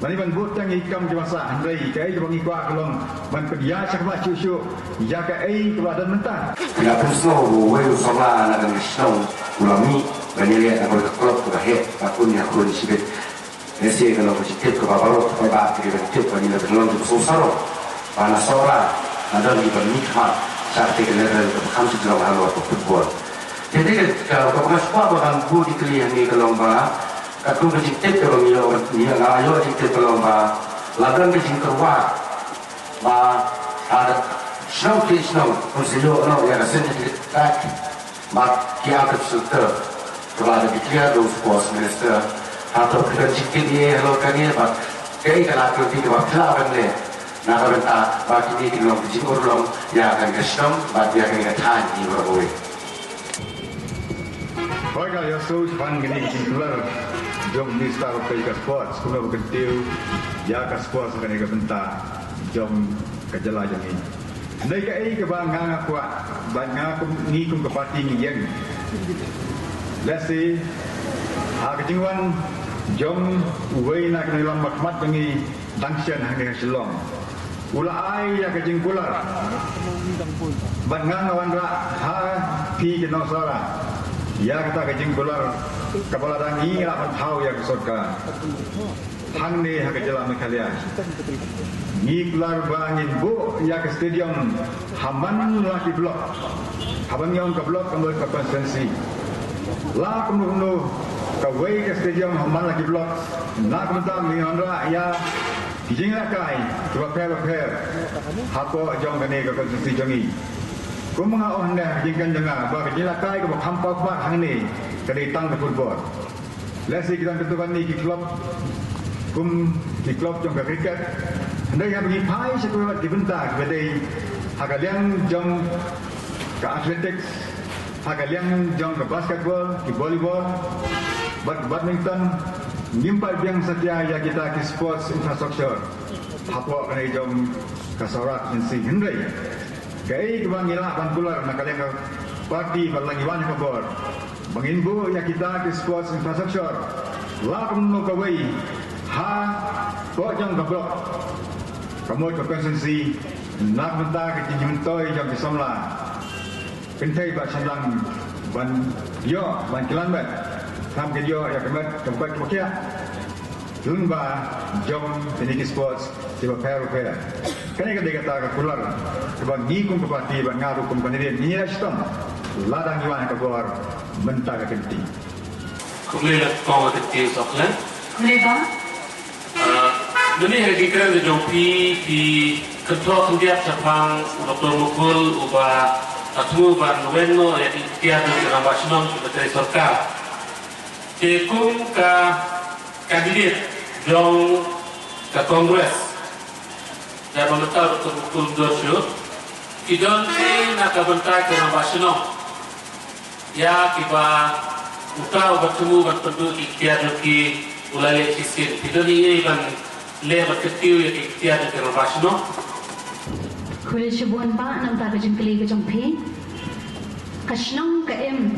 lane ban bud tang ïa ki kam kiba sah, hynrei kaei kaba ngi kwah ka long ban pynïaid shakhmat shuh shuh ïa kaei kaba don mynta. Nga pyrshang ba uwei u samla na kane ka shnong u la mih ban ïaleh na kawei ka club kaba heh, ka khun ïa khun shibit. Lehse ka long ka jingtip kaba baroh ki paidbah ki dei ban tip ba ngi la pynlong jingpynsngewsarong ba na Sohra la don kiba mih khmat sha katei ka level kaba kham shu jrong halor ka football. Te dei ka, ka, kaba nga sngewbha ba ngan buh ïa ki kylli hangne ka long ba katkum ka jingtip kaba ngi ïoh, ngi ïoh, nga ïoh jingtip ka long ba la don ka jingkyrwat ba ha ka shnong ki shnong pynshai ïoh noh ïa ka syndicated track. Bad ki artificial turf kaba la declare da u sports minister. Hato phi don jingkit ïa halor kane bad kaei ka la pynti kaba phi lah ban leh na ka bynta ba kine kin long ki jingurlong ïa kane ka shnong bad ïa kane ka thaiñ ïa baroh kawei. Hooid, nga ïohsngew shaphang kine ki jingkular jong u minister uba trei ïa ka sports kumno ba kyntiew ïa ka sports ha kane ka bynta jong ka jylla jong ngi. Hynrei kaei kaba nga nga kwah bad nga kum, ngi kum ka party ngi ïeng, lehse ha ka jingwan jong uwei na ki nongïalam ba khmat jong ngi dang shen hangne ha Shillong, u la ai ïa ka jingkular bad nga nga wanrah ha phi ki nong Sohra ïa kata ka jingkular kaba lada ngi lah ban thaw ïa ka sorkar hangne ha ka jylla Meghalaya, ngi kular ba ngin buh ïa ka stadium ha man la ki block. Haba ngi ong ka block ka mut ka constituency. La kumno kumno kawei ka stadium ha man la ki block, na ka bynta ngin wanrah ïa ki jingïalehkai kiba pher ba pher hapoh jong kane ka constituency jong ngi. Kum nga ong hynne ha ka jingkren jong nga ba ka jingïalehkai kaba kham paw khmat hangne ka dei tang ka football. Lehse ki dang kyntu katne ki club kum ki club jong ka cricket. Hynrei haba ngi phai sha kiwei pat ki bynta kiba dei ha ka liang jong ka athletics, Ha ka liang jong ka basketball, ki volleyball bad badminton, ngim pat biang satia ïa kita ki sports infrastructure hapoh kane jong ka Sohra Constituency. Hynrei kaei kaba ngi lah ban kular na ka liang ka party bad la ngi wan ha ka bor ba ngin buh ïa kita ki sports infrastructure la kumno kawei hapoh jong ka block, ka mut ka constituency, na ka bynta ka jingmyntoi jong ki samla. Kynthei ba sdang ban ïoh ban kylliang met, kam ki ïoh ïa ka met ka bait ka khiah. Lyngba jong kine ki sports kiba pher ba pher. Kane ka dei kata ka kular kaba ngi kum ka party bad nga ruh kum ka candidate ngi ïa shitom lada ngi wan ha ka bor mynta ka kynti. Khublei ïa kong ka kynti Soklen. Khublei ba. Ah, mynne ha ka jingkren ka jong phi, phi kynthoh khyndiat shaphang u Doktor Mukul uba la thmu ban weng noh ïa ki ikhtiar jong ki rangbah shnong kiba trei sorkar. Te kum ka candidate jong ka Congress, ïa ba mynta u Doktor Mukul Joshua, ki don ei na ka bynta ki rangbah shnong. Ïa kiba uta uba thmu ban pynduh ki ikhtiar jong ki u la leh shisien. Phi don ei ei ban leh ban kyntiew ïa ki ikhtiar jong ki rangbah shnong? Khublei shibun bah na ka bynta ka jingkylli ka jong phi. Ka shnong ka im,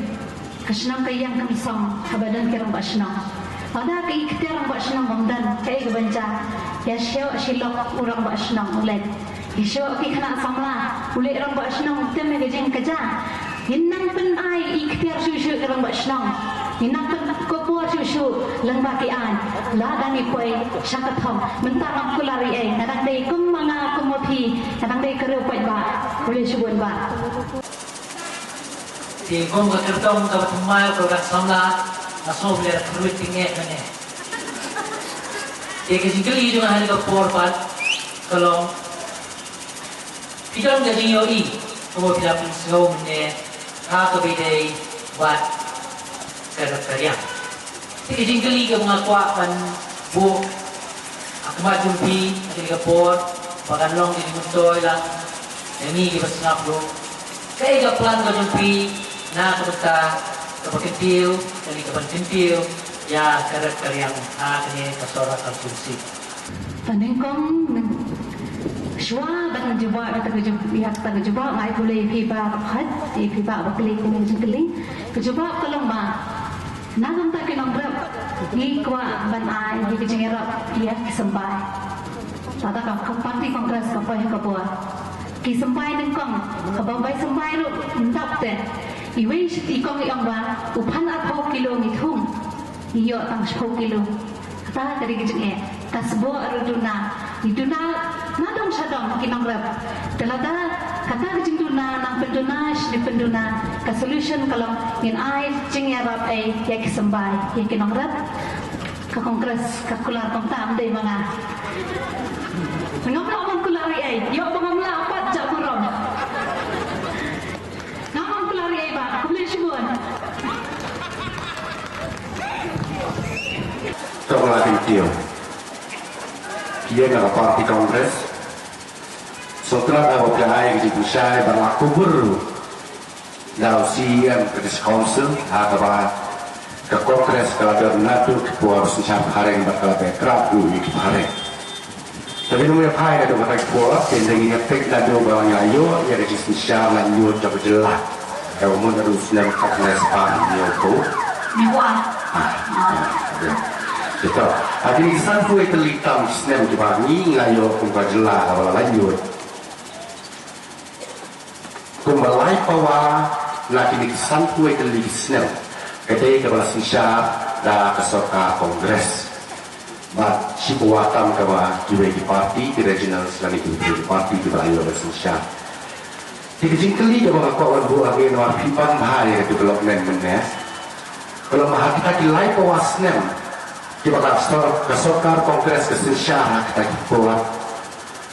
ka shnong ka ïeng ka mynsong haba don ki rangbah shnong. Lada ka ikhtiar rangbah shnong bym don, kaei kaban jia? Ïa shoh shi lok u rangbah shnong u leit. Ïa shoh ki khynnah samla u leit rangbah shnong, tem ïa ka jingkajia. Ngin nang pynai ikhtiar shuh shuh ki rangbah shnong. Ngin nang pynkupbor shuh shuh lyngba ki aiñ. Lada ngi poi sha ka thong, mynta ngam kular ei ei, nga dang dei kum ma nga kum ma phi, nga dang dei ka riewpaidbah. Khublei shibun bah. Te kum ka kyrtong kaba thymmai ka dang samla, nga sngew ba la pyrwit tyngeh mynne. Te ka jingkylli jong nga ha kane ka por pat ka long, phi don ka jingïohi kumba phi la pynsngew mynne ha kaba ïadei bad ka rep ka riang. Te ka jingkylli kaba nga kwah ban buh ha khmat jong phi ha kane ka por ba kan long ka jingmyntoi lang ïa ngi kiba sngap ruh. Kaei ka plan ka jong phi na ka bynta kaba kyntiew kane kaban kyntiew ïa ka rep ka riang ha kane ka Sohra constituency? Ba nyngkong, shuwa ban jubab ïa kata ka jub-, ïa kata ka jubab, nga ai khublei ïa phi bah, ïa phi bah ba kylli kane ka jingkylli. Ka jubab ka long ba na ka bynta ki nongrep ngi kwah ban ai ïa ka jingïarap ïa ki symbai. Lada ka, ka party Congress ka poi ha ka bor, ki symbai nyngkong, kaba bai symbai ruh ym dap te. Iwei i kong i ong ba u phan arphew kilo ngi thung, ngi ïoh tang shiphew kilo. Kata ka dei ka jingeh. Ka sboh ruh duna. Ngi duna na dong sha dong ki nongrep. Te lada kata ka jingduna nang pynduna shane pynduna, ka solution ka long ngin ai jingïarap ei ïa ki symbai ïa ki nongrep. Ka Congress ka kular kumta, ym dei ma nga. Ngam lah ban kular ei ei, ïoh ba ngam lah pat, jah burom. Ngam lah ban kular ei ei bah, khublei shibun. Ka ba la kyntiew ïa ka party Congress. Sngewthuh ba ka ai ka jingpynshai ba la kubur da u C E M ka District Council ha kaba ka Congress ka la don naduh ki por synshar phareng bad ka la beh krap ruh ïa ki phareng. Te lada ngin ïa phai naduh kata ka por, te ngin ïa peit naduh ba la ïoh ïa ka jingsynshar laitluid jong ka jylla. Ka mut naduh u snem khatsan spah hynñiewphew. Hynñiewphew ar. Ah, ah, ya. Kita, ha kine ki sanphew wei tylli tam ki snem kiba ngi la ïoh kum ka jylla kaba la laitluid. Kumba lai pawa na kine ki sanphew wei tylli ki snem ka dei kaba la synshar da ka sorkar Congress. Bad shi pawa tam kaba kiwei ki party, ki regional lane kiwei ki party kiba la ïoh ban synshar. Te ka jingkylli kaba nga kwah ban buh ha kane, namar phi pan bha ïa ka development mynne. Ka long ba ha kita ki lai pawa snem kiba ka sor-, ka sorkar Congress ka synshar ha kita ki por,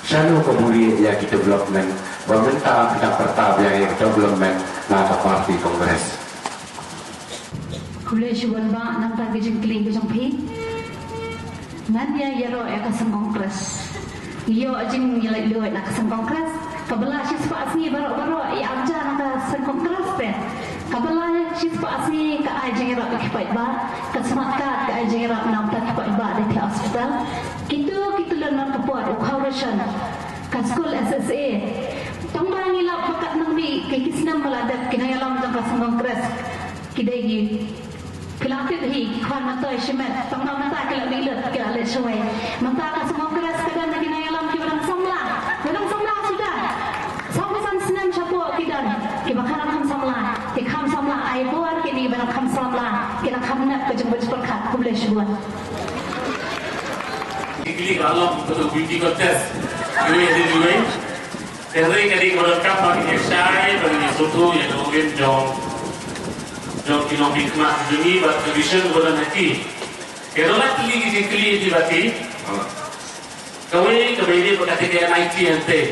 shano ka buhrieh ïa ki development, ba mynta phi dang pyrta biang ïa ka development na ka party Congress? Khublei shibun bah na ka bynta ka jingkylli ka jong phi. Ngan ïa ïaroh ïa ka seng Congress. Ïoh jingïaleh lut na ka seng Congress. Kaba la shispah sngi baroh baroh ïa arja na ka seng Congress te. Kaba lai, shispah sngi ka ai jingïarap ïa ki paidbah, ka smat kat ka ai jingïarap namar ki paidbah da ki hospital. Kito kito lon nongkynpoi u khaw ration, ka skul S S A. Tang ba ngi lap ba katno mih ki, ki snem ba la dep, ki nongïalam jong ka seng Congress ki dei ki phi la tip hi, ki khwan myntoi shimet, tang ba mynta ki la mih lut, ki la leit shawei. Mynta ka seng Congress ka don da ki nongïalam kiba dang samla, ba dang samla suda. Saw phew san snem shapoh ki don kiba kham kham samla, ki kham samla, ai bor kine ba dang kham samla, ki dang kham nep ka jingbuit jingpyrkhat. Khublei shibun. Klik along betul beauty contest. Iwei di iwei. Te hynrei ka dei ka ba donkam ba ngin ïa shai, ba ngin ïa sngewthuh ïa ka longïing jong, jong ki nongmihkhmat jong ngi bad ka vision ba don ha ki. Te nga la kylli ki jingkylli ïa ki ba ki. Kawei kaba ïadei bad kata ka N I T hangtei.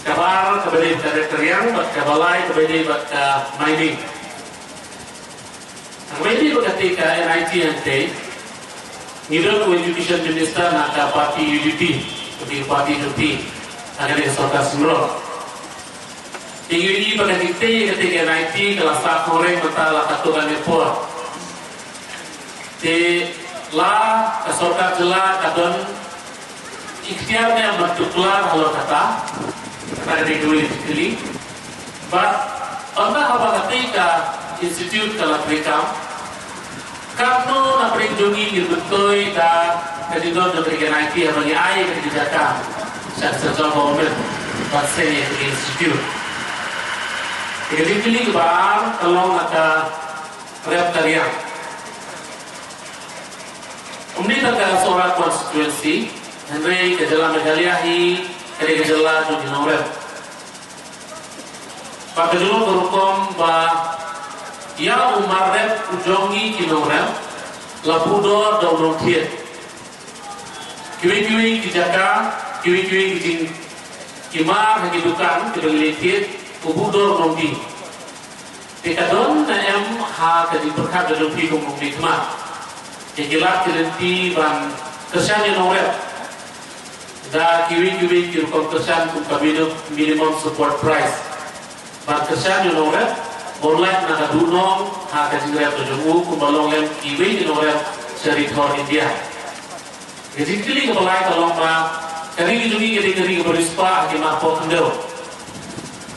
Kaba ar kaba ïadei bad ka riang bad kaba lai kaba ïadei bad ka mining. Haba ïadei bad kata ka N I T hangtei, ngi don u Education Minister na ka party U D P, ka party U D P, ha kane ka sorkar shnong. Te ngi ïohi ba ka jingtei ïa kata ka N I T ka la sah kynrong mynta la katto katne por. Te la ka sorkar jylla ka don ikhtiar ne em ban tuklar halor kata, kata ka dei kawei ka jingkylli. Bad ynda haba kata ka institute ka la treikam, katno na pdeng jong ngi ngin myntoi da ka jingdon jong kata ka N I T haba ngi ai kata ka jaka sha ka central government ban seng ïa kata ka institute. Te ka jingkylli kaba ar ka long na ka rep ka riang. Ym dei tang ka Sohra constituency, hynrei ka jylla Meghalaya hi ka dei ka jylla jong ki nongrep. Bad ka jylla ka rukom ba ïa u mar rep u jong ngi ki nongrep la buh dor da u nongthied. Kiwei kiwei ki jaka, kiwei kiwei ki jing, ki mar ha ki dukan kiba ngi leit thied, u buh dor u nongdie. Te ka don ne em ha ka jingpyrkhat ka jong phi kum u nongmihkhmat ïa ki lad ki lynti ban kyrshan ïa u nongrep da kiwei kiwei ki rukom kyrshan kum ka minu-, minimum support price? Ban kyrshan ïa u nongrep ba un lait na ka duhnong ha ka jingrep ka jong u kumba long lem kiwei ki nongrep sha ri thor India. Ka jingkylli kaba lai ka long ba ka ri ka jong ngi ka dei ka ri kaba riewspah ha ki mar pohkhyndew.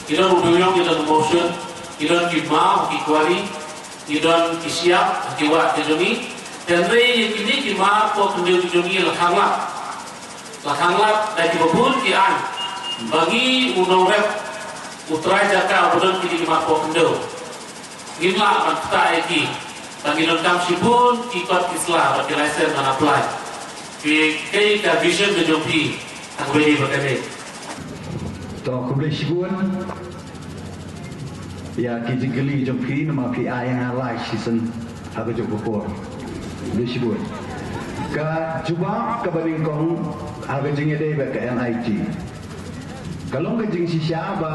Ngi don u dewïong, ngi don u mawshun, ngi don ki maw ha ki kwari, ngi don ki shyiap ha ki wah ka jong ngi. Hynrei ïa kine ki mar pohkhyndew ki jong ngi la khanglad, la khanglad da kiba bun ki aiñ ba ngi u nongrep, u trai jaka uba don kine ki mar pohkhyndew, ngim lah ban ktah ïa ki. Tang ngi donkam shibun ki kot ki sla bad ki license ban apply. Phi, kaei ka vision ka jong phi ha kaba ïadei bad kane? To, khublei shibun ïa ki jingkylli jong phi, namar phi ai ïa nga lai shisien ha kajuh ka por. Khublei shibun. Ka jubab kaba nyngkong ha ka jingïadei bad ka N I T. Ka long ka jingshisha ba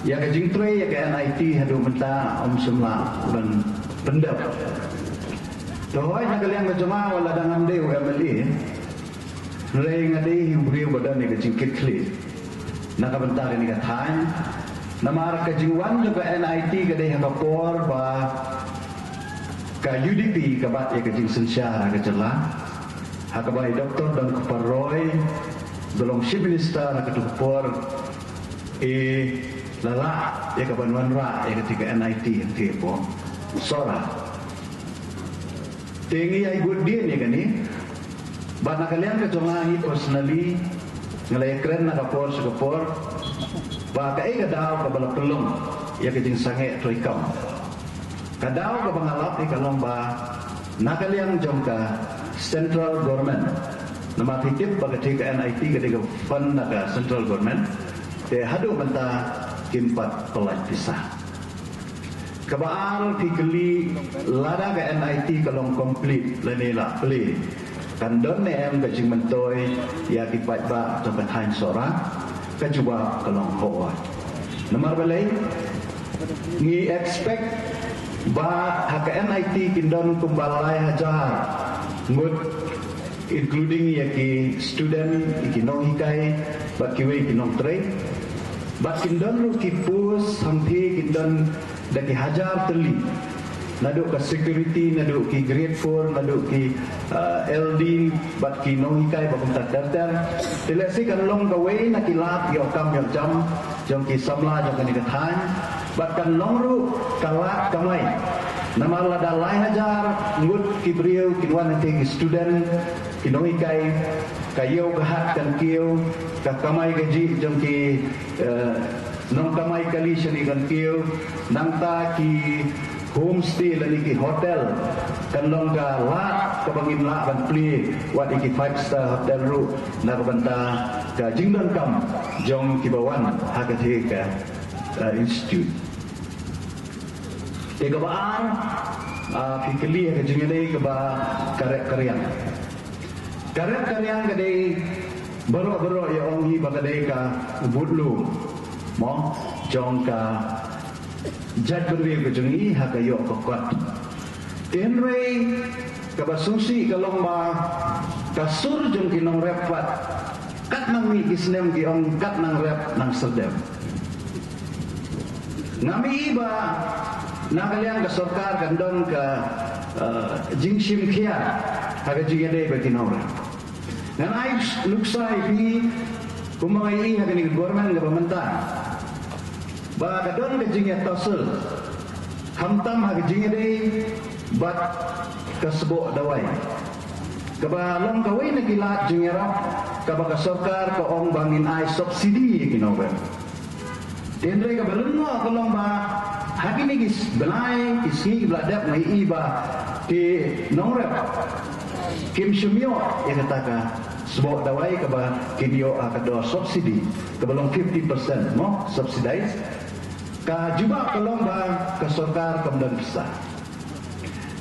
ïa ka jingtrei ïa ka N I T haduh mynta ym shym lah ban pyndep. Te hooid, na ka liang ka jong nga, wat la dang ngam dei u M L A, hynrei nga dei hi u briew ba don ïa ka jingkitkhlieh na ka bynta kane ka thaiñ. Namar ka jingwan jong ka N I T ka dei ha ka por ba ka U D P ka bat ïa ka jingsynshar ha ka jylla, ha kaba i Doktor Donkupar Roy u long Chief Minister ha kato ka por. E, la lah ïa ka ban wanrah ïa kata ka N I T hangtei hapoh Sohra. Te ngi ai bud dien ïa kane. Bad na ka liang ka jong nga hi personally, nga la ïakren na ka por sha ka por ba kaei ka daw kaba la pynlong ïa ka jingsangeh treikam. Ka daw kaba nga lap hi ka long ba na ka liang jong ka central government, namar phi tip ba kata ka N I T ka dei ka fund na ka central government, te haduh mynta kim pat pyllait pisa. Kaba ar, phi kylli lada ka N I T ka long complete lane la plie, kan don ne em ka jingmyntoi ïa ki paidbah jong ka thaiñ Sohra? Ka jubab ka long hooid. Namar balei? Ngi expect ba ha ka N I T kin don kumba lai hajar ngut, including ïa ki student, ïa ki nonghikai bad kiwei ki nongtrei. Bad kin don ruh ki post, hangtei kin don da ki hajar tylli. Naduh ka security, naduh ki grade four, naduh ki, uh, L D, bad ki nonghikai bad kumta ter ter. Te lehse kan long kawei na ki lad ïoh kam ïoh jam jong ki samla jong kane ka thaiñ. Bad kan long ruh ka lad kamai. Namar lada lai hajar ngut ki briew kin wan hangtei, ki student, ki nonghikai, ka ïew ka hat kan kiew, ka kamai kajih jong ki, eh, nongkamai kali shane kan kiew, nangta ki homestay lane ki hotel kan long ka lad kaba ngin lah ban plie wat ïa ki five star hotel ruh na ka bynta ka jingdonkam jong kiba wan ha katei ka, eh, institute. Te kaba ar, ah, phi kylli ha ka jingïadei kaba ka rep ka riang. Ka rep ka riang ka dei baroh baroh ïa ong hi ba ka dei ka budlum, mo, jong ka jaitbynriew ka jong ngi ha ka ïoh ka kot. Te hynrei kaba sngewsih ka long ba ka sur jong ki nongrep pat, kat nang mih ki snem ki ong kat nang rep nang serdem. Ngam i ba na ka liang ka sorkar kan don ka, eh, jingshim khia ha ka jingïadei bad ki nongrep. Ngan ai nuksa ïa phi kumba nga i ha kane ka government kaba mynta, ba ka don ka jingïatosel khamtam ha ka jingïadei bad ka sboh dawai, kaba long kawei na ki lad jingïarap kaba ka sorkar ka ong ba ngin ai subsidy ïa ki nongrep. Te hynrei kaba lyngngoh ka long ba ha kine ki bnai ki sngi kiba la dep nga i ba ki nongrep kim shym ïoh ïa kata ka sboh dawai kaba kin ïoh ha ka dor subsidy, kaba long fifty percent, mo, subsidized. Ka jubab ka long ba ka sorkar kam don pisa.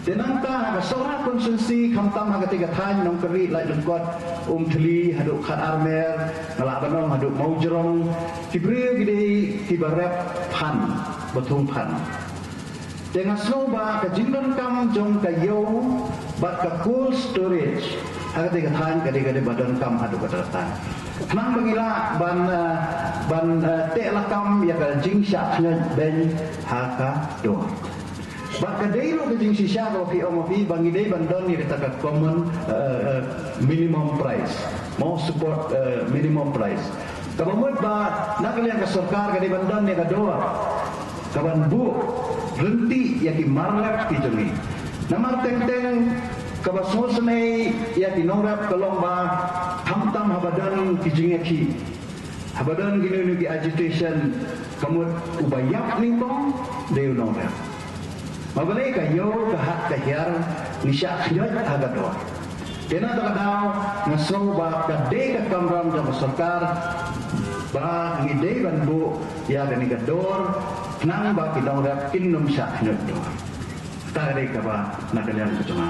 Te nangta ha ka Sohra constituency khamtam ha katei ka thaiñ Nongkynrih Laitlyngkot, Umthli haduh Khatarmer, nga lah ban ong haduh Mawjrong, ki briew ki dei kiba rep phan, ba thung phan. Te nga sngew ba ka jingdonkam jong ka ïew bad ka cold storage ha katei ka thaiñ ka dei, ka dei ba donkam haduh katta katta. Khnang ba ngi lah ban, eh, ban, eh, teh lakam ïa ka jingshah khñioit beiñ ha ka dor. Bad ka dei ruh ka jingshisha kaba phi ong ma phi ba ngi dei ban don ïa kata ka common, eh, eh, minimum price, mo, support, eh, minimum price. Kaba mut ba na ka liang ka sorkar ka dei ban don ïa ka dor kaban buh ryntih ïa ki marrep ki jong ngi. Namar teng teng kaba sngewsynei ïa ki nongrep ka long ba khamtam haba don ki jingïakhih, haba don kino kino ki agitation, ka mut uba ïap nyngkong dei u nongrep. Ma balei ka ïew ka hat ka hiar ngi shah khñioit ha ka dor. Te na kata ka daw nga sngew ba ka dei ka kamram jong ka sorkar ba ngi dei ban buh ïa kane ka dor khnang ba ki nongrep kin ym shah khñioit dor. Kata ka dei kaba na ka liang ka jong nga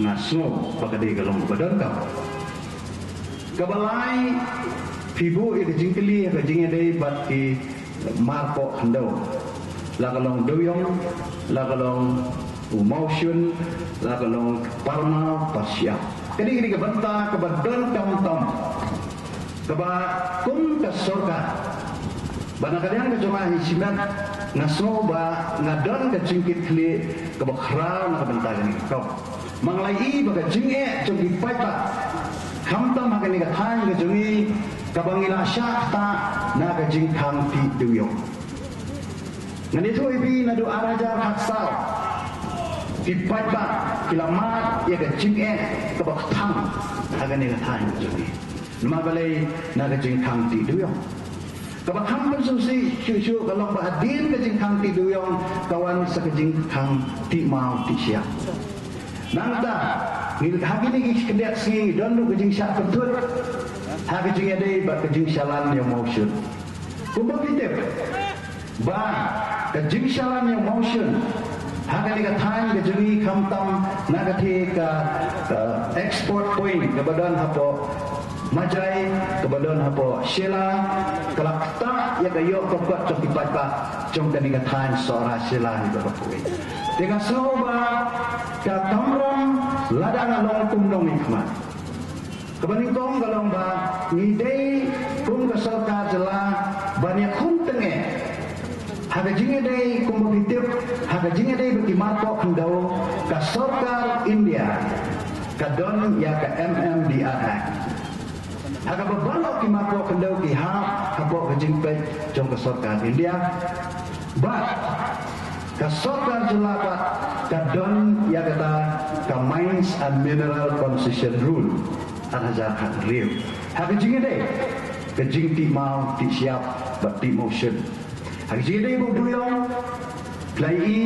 nga sngew ba ka dei ka long kaba donkam. Kaba lai, phi buh ïa ka jingkylli ha ka jingïadei bad ki marpoh khyndew. La ka long Dewiong, la ka long u Mawshun, la ka long Parma, Parsiap. Kane, kane ka bynta kaba donkam tam. Kaba kum ka sorkar, ba na ka liang ka jong nga hi shimet, nga sngew ba nga don ka jingkitkhlieh kaba khraw na ka bynta kane ka kam. Ma nga la i ba ka jingeh jong ki paidbah khamtam ha kane ka thaiñ ka jong ngi kaba ngi la shah ktah na ka jingkhang tih Dewiong. Ngan ïathuh ïa phi, naduh ar hajar khatsaw ki paidbah ki la mad ïa ka jingeh kaba kthang ha kane ka thaiñ ka jong ngi. Namar balei? Na ka jingkhang tih Dewiong. Kaba kham pynsngewsih shuh shuh ka long ba hadien ka jingkhang tih Dewiong ka wan sa ka jingkhang tih Maw tih Siap. Nangta ngi, ha kine ki khyndiat sngi ngi don ruh ka jingshah pynthut ha ka jingïadei bad ka jingshalan ïa u Mawshun. Kumba phi tip ba ka jingshalan ïa u Mawshun ha kane ka thaiñ ka jong ngi khamtam na katei ka, eh, export point kaba don hapoh Majai, kaba don hapoh Shella, ka la ktah ïa ka ïoh ka kot jong ki paidbah jong kane ka thaiñ Sohra Shella hi ba ka poi. Te nga sngew ba ka kamram lada nga long kum nongmihkhmat, Kaba nyngkong ka long ba ngi dei kum ka sorkar jylla ban ïakhun tyngeh ha ka jingïadei kumba phi tip, ha ka jingïadei bad ki marpoh khyndew. Ka sorkar India ka don ïa ka M M D R Act. Ha kaba baroh ki marpoh khyndew ki hap hapoh ka jingpeit jong ka sorkar India. Bad ka sorkar jylla pat ka don ïa kata ka Mines and Mineral Concession Rule ar hajar khathynriew. Ha ka jingïadei ka jingtih maw tih shyiap bad tih mawshun. Ha ka jingïadei bad u dewïong, phi la ïohi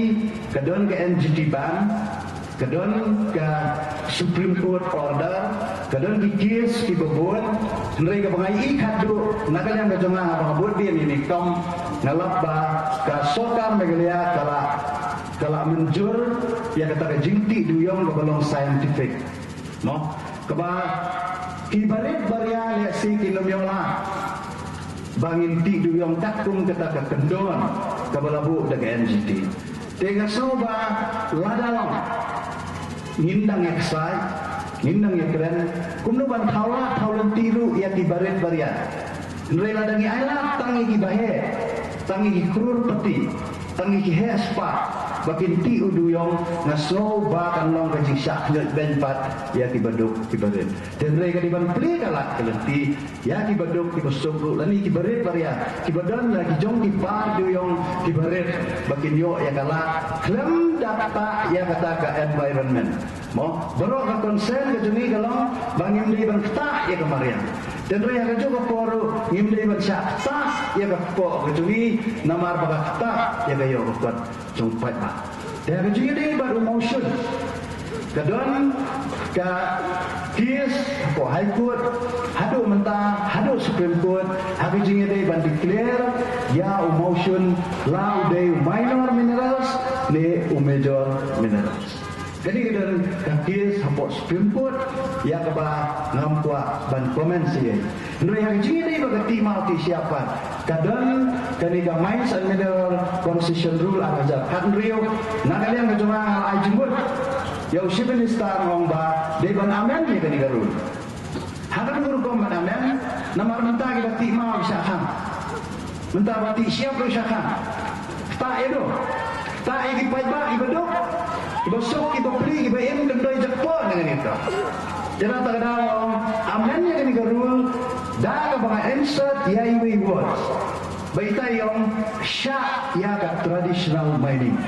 ka don ka N G T ban, ka don ka Supreme Court order, ka don ki case kiba bun. Hynrei kaba nga ïohi khatduh na ka liang ka jong nga haba nga bud dien ïa kane ka kam, nga lap ba ka sorkar Meghalaya ka la, ka la mynjur ïa kata ka jingtih dewïong kaba long scientific. Mo, kaba ki barit baria lehse kin ym ïoh lad ba ngin tih dewïong katkum kata ka kyndon kaba la buh da ka N G T. Te nga sngew ba lada long ngin dang ïa ksai, ngin dang ïa kren, kumno ban thaw lad thaw lynti ruh ïa ki barit baria. Hynrei lada ngi ai lad tang ïa kiba heh, tang ïa ki crorepati, tang ïa ki heh spah ba kin tih u dewïong, nga sngew ba kan long ka jingshah khñiot beiñ pat ïa kiba duk kiba rit. Te hynrei ka dei ban plie ka lad ka lynti ïa kiba duk kiba suk ruh lane kiba rit baria, kiba don la ki jong ki par dewïong kiba rit, ba kin ïoh ïa ka lad khlem da ktah ïa kata ka environment. Mo, baroh ka concern ka jong ngi ka long ba ngim dei ban ktah ïa ka mariang. Te hynrei ha kajuh ka por ruh ngim dei ban shah ktah ïa ka kpoh ka jong ngi namar ba ka ktah ïa ka ïoh ka kot jong u paidbah. Te ha ka jingïadei bad u mawshun, ka don ka case hapoh High Court, haduh mynta haduh Supreme Court ha ka jingïadei ban declare ïa u mawshun la u dei u minor minerals ne u major minerals. Kane ka don ka case hapoh Supreme Court ïa kaba ngam kwah ban comment shuh. Hynrei ha ka jingïadei bad ka tih maw tih shyiap pat, ka don kane ka Mines and Mineral Concession Rule ar hajar khathynriew. Na ka liang ka jong nga nga la ai jingmut ïa u Chief Minister, nga ong ba dei ban amend ïa kane ka rule. Ha kano ka rukom ban amend? Namar mynta kiba tih maw ki shah khang, mynta ba tih shyiap ruh shah khang. Ktah ïa no? Ktah ïa ki paidbah kiba duk, kiba suk, kiba plie, kiba im, kim don jakpoh na kane ka. Te na kata ka daw nga ong amend ïa kane ka rule da kaba nga insert ïa iwei i words ba itai i ong shah ïa ka traditional mining.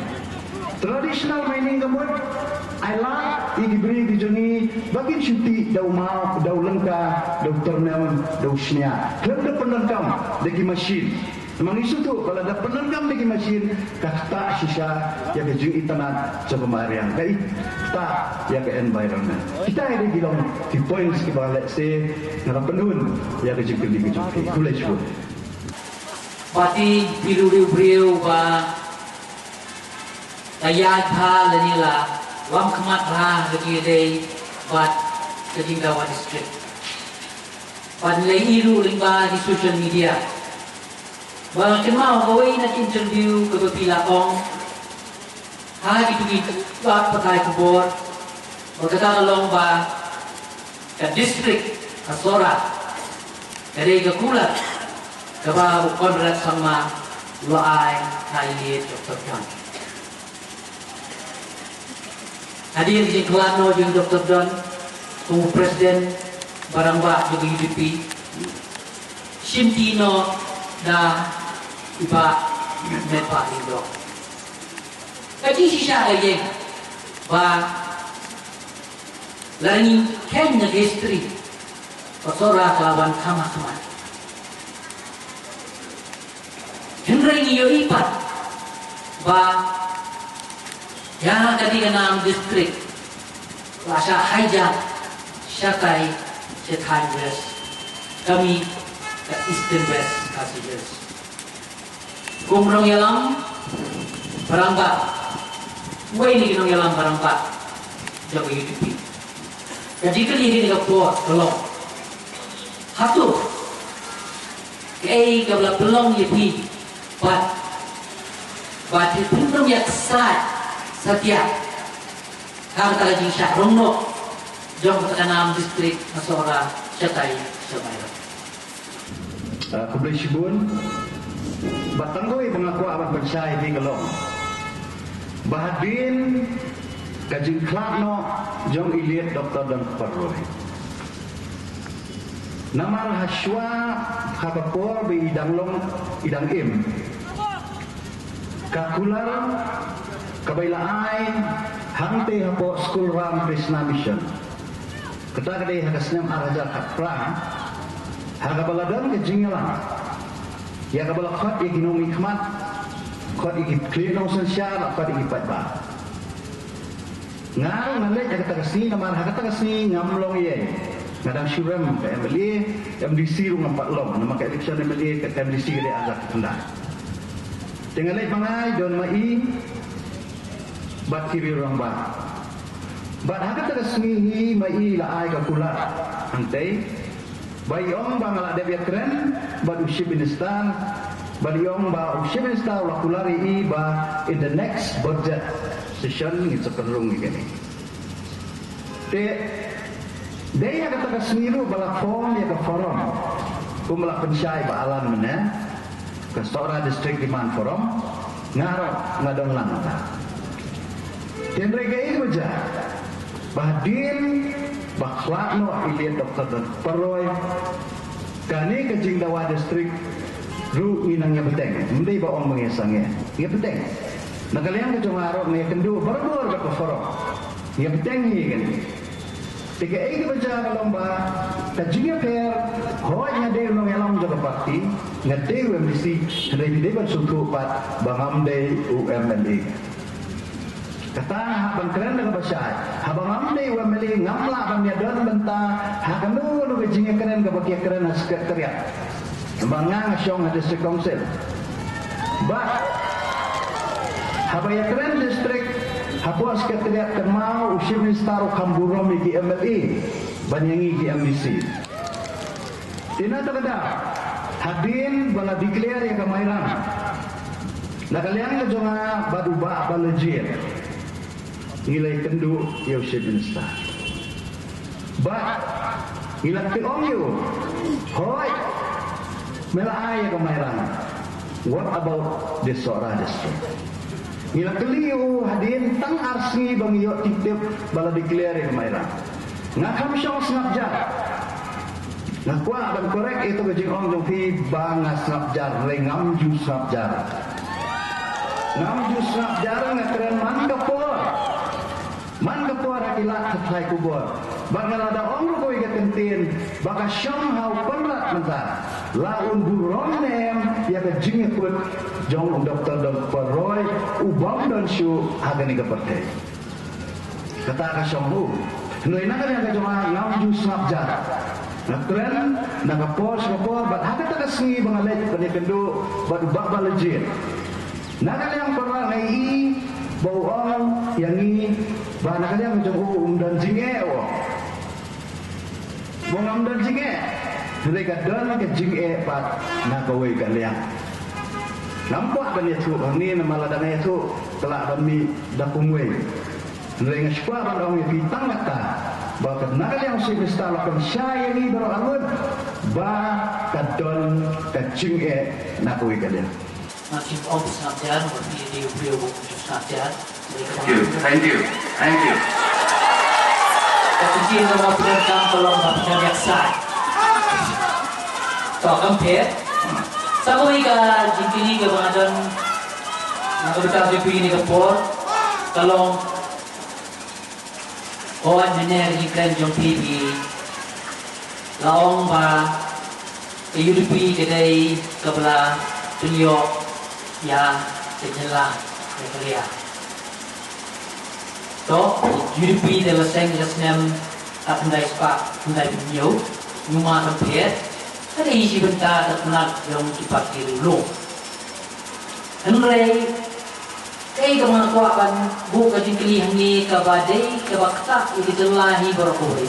Traditional mining ka mut ai lad ïa ki briew ki jong ngi ba kin shu tih da u maw, da u lyngka, da u tyrnem, da u shñiuh, khlem da pyndonkam da ki machine. Namar ngi sngewthuh ba lada pyndonkam da ki machine ka ktah shisha ïa ka jingitynnad jong ka mariang, ka i ktah ïa ka environment. Kita ïa ki long ki points kiba lehse nga la pynhun ïa ka jingkylli ka jong phi. Khublei shibun. Parti phi ruh u briew ba la ïaid bha lane la wan khmat bha ha ka jingïadei bad ka jingdawa district. Bad la ïohi ruh lyngba ki social media ba kynmaw kawei na ki interview kaba phi la ong ha kito ki pathai khubor ba kata ka long ba ka district ka Sohra ka dei ka kular kaba u Conrad Sangma u la ai ha i Doctor Don. Hadien ka jingkhlad noh jong Doctor Don kum u president ba rangbah jong ka U D P, shim ti noh da i Bah Metbah Lyngdoh. Ka jingshisha ka ïeng ba lada ngi kheiñ na ka history, ka Sohra ka la wan kham ha khmat. Hynrei ngi ïohi pat ba ïa kane ka Nam district la shah hijack shatai sha thaiñ West, ka mih ka Eastern West Khasi Hills. Kum nongïalam ba rangbah, uwei na ki nongïalam ba rangbah jong ka U D P, ka jingkylli ha kane ka por ka long, hato kaei kaba la pynlong ïa phi bad ba phi pynrung ïa ka sait satia ha kata ka jingshah rong noh jong ka Thakhynam District, na Sohra, shatai sha Mairang. Ah, khublei shibun. Bad tang kawei ba nga kwah ban pynshai ïa phi ka long ba hadien ka jingkhlad noh jong i Elite Doctor Donkperoi, namar ha shuwa ha ka por ba i dang long, i dang im, ka kular kaba i la ai hangtei hapoh School Ram Krishna Mission, kata ka dei ha ka snem ar hajar khatphra, ha kaba la don ka jingïalang ïa kaba la khot ïa ki nongmihkhmat, khot ïa ki khlieh nongsynshar, la khot ïa ki paidbah. Nga ruh nga leit ha kata ka sngi, namar ha kata ka sngi ngam long ei ei. Nga dang shu rem ka M L A, M D C ruh ngam pat long, namar ka election M L A ka M D C ka dei ar hajar khatkhyndai. Te nga leit ma nga, i don ma i bad ki riew rangbah. Bad ha kata ka sngi hi ma i la ai ka kular hangtei, ba i ong ba nga la dep ïakren bad u Chief Minister, bad i ong ba u Chief Minister u la kular ïa i ba in the next budget session ngin sa pynrung ïa kane. Te dei ha kata ka sngi ruh ba la form ïa ka forum, kumba la pynshai Bah Alan mynne, ka Sohra District Demand Forum, nga ruh nga don lang mynta. Te hynrei kaei kaba jia, ba hadien ba khlad noh i Elite Doctor Donkperoi, kane ka jingdawa district ruh ngi nang ïa bteng. Ym dei ba ong ba ngi sangeh, ïa bteng. Na ka liang ka jong nga ruh nga ïakynduh barabor bad ka forum, ïa bteng hi kane. Te kaei kaba jia ka long ba ka jingïapher, hooid nga dei u nongïalam jong ka party, nga dei u M D C, hynrei phi dei ban sngewthuh pat ba ngam dei u M L A. Kata nga hap ban kren da kaba shai, haba ngam dei u M L A ngam lah ban ïadon bynta ha kano kano ka jingïakren kaba ki ïakren ha Secretariat. Namar nga nga shong ha District Council. Bad haba ïakren district hapoh Secretariat, kynmaw u Chief Minister u kham burom ïa ki M L A ban ïa ngi ki M D C. Te na kata ka daw, hadien ba la declare ïa ka Mairang, na ka liang ka jong nga bad u Bah Balajied, ngi la ïakynduh ïa u Chief Minister. Bad ngi la kyntu ong ïa u, hooid, me la ai ïa ka Mairang, what about the Sohra district? Ngi la kylli ïa u hadien tang ar sngi ba ngi ïoh tip tip ba la declare ïa ka Mairang. Nga kham shong sngap jar. Nga kwah ban correct ïa ito ka jingong jong phi ba nga sngap jar, hynrei ngam ju sngap jar. Ngam ju sngap jar, nga kren man ka por. Man ka por ha ki lad khatai kubur. Bad nga la da ong ruh kawei ka kyntien ba ka shong ha u Conrad mynta, la un burom ne em ïa ka jingïakut jong u Doctor Donkperoi, u bym don shuh ha kane ka pyrthei. Kata ka shong u. Hynrei na ka liang ka jong nga ngam ju sngap jar. Nga kren na ka por sha ka por, bad ha kata ka sngi ba nga leit ban ïakynduh bad u Bah Balajied, na ka liang para nga i ba u ong ïa ngi ba na ka liang ka jong u um don jingeh u. Ba ngam don jingeh, hynrei ka don ka jingeh pat na kawei ka liang. Ngam kwah ban ïathuh hangne namar lada nga ïathuh ka lah ban mih da kumwei. Hynrei nga shu kwah ban ong ïa phi tang kata ba ka, na ka liang u Chief Minister la pynshai ïa ngi baroh arngut ba ka don ka jingeh na kawei ka liang. Nga kim ong sngap jar, ba phi dei u briew ba kim sngap jar. Thank you, thank you, thank you. Ka jingkylli kaba phi donkam ka long ba phi donkam ïa ksai. To, kam pher. Sa kawei ka jingkylli kaba nga don na ka bynta jong phi kane ka por ka long, hooid mynne ka jingkren jong phi, phi la ong ba ka U D P ka dei kaba la pynïoh ïa ka jylla, ïa ka ria. To, U D P te la seng ha snem khatkhyndai spah khyndaiphew hynñiew, ñiuma, kam pher, ka dei shi bynta ka tnat jong ki party ri lum. Hynrei kaei kaba nga kwah ban buh ka jingkylli hangne kaba dei kaba ktah ïa ka jylla hi baroh kawei,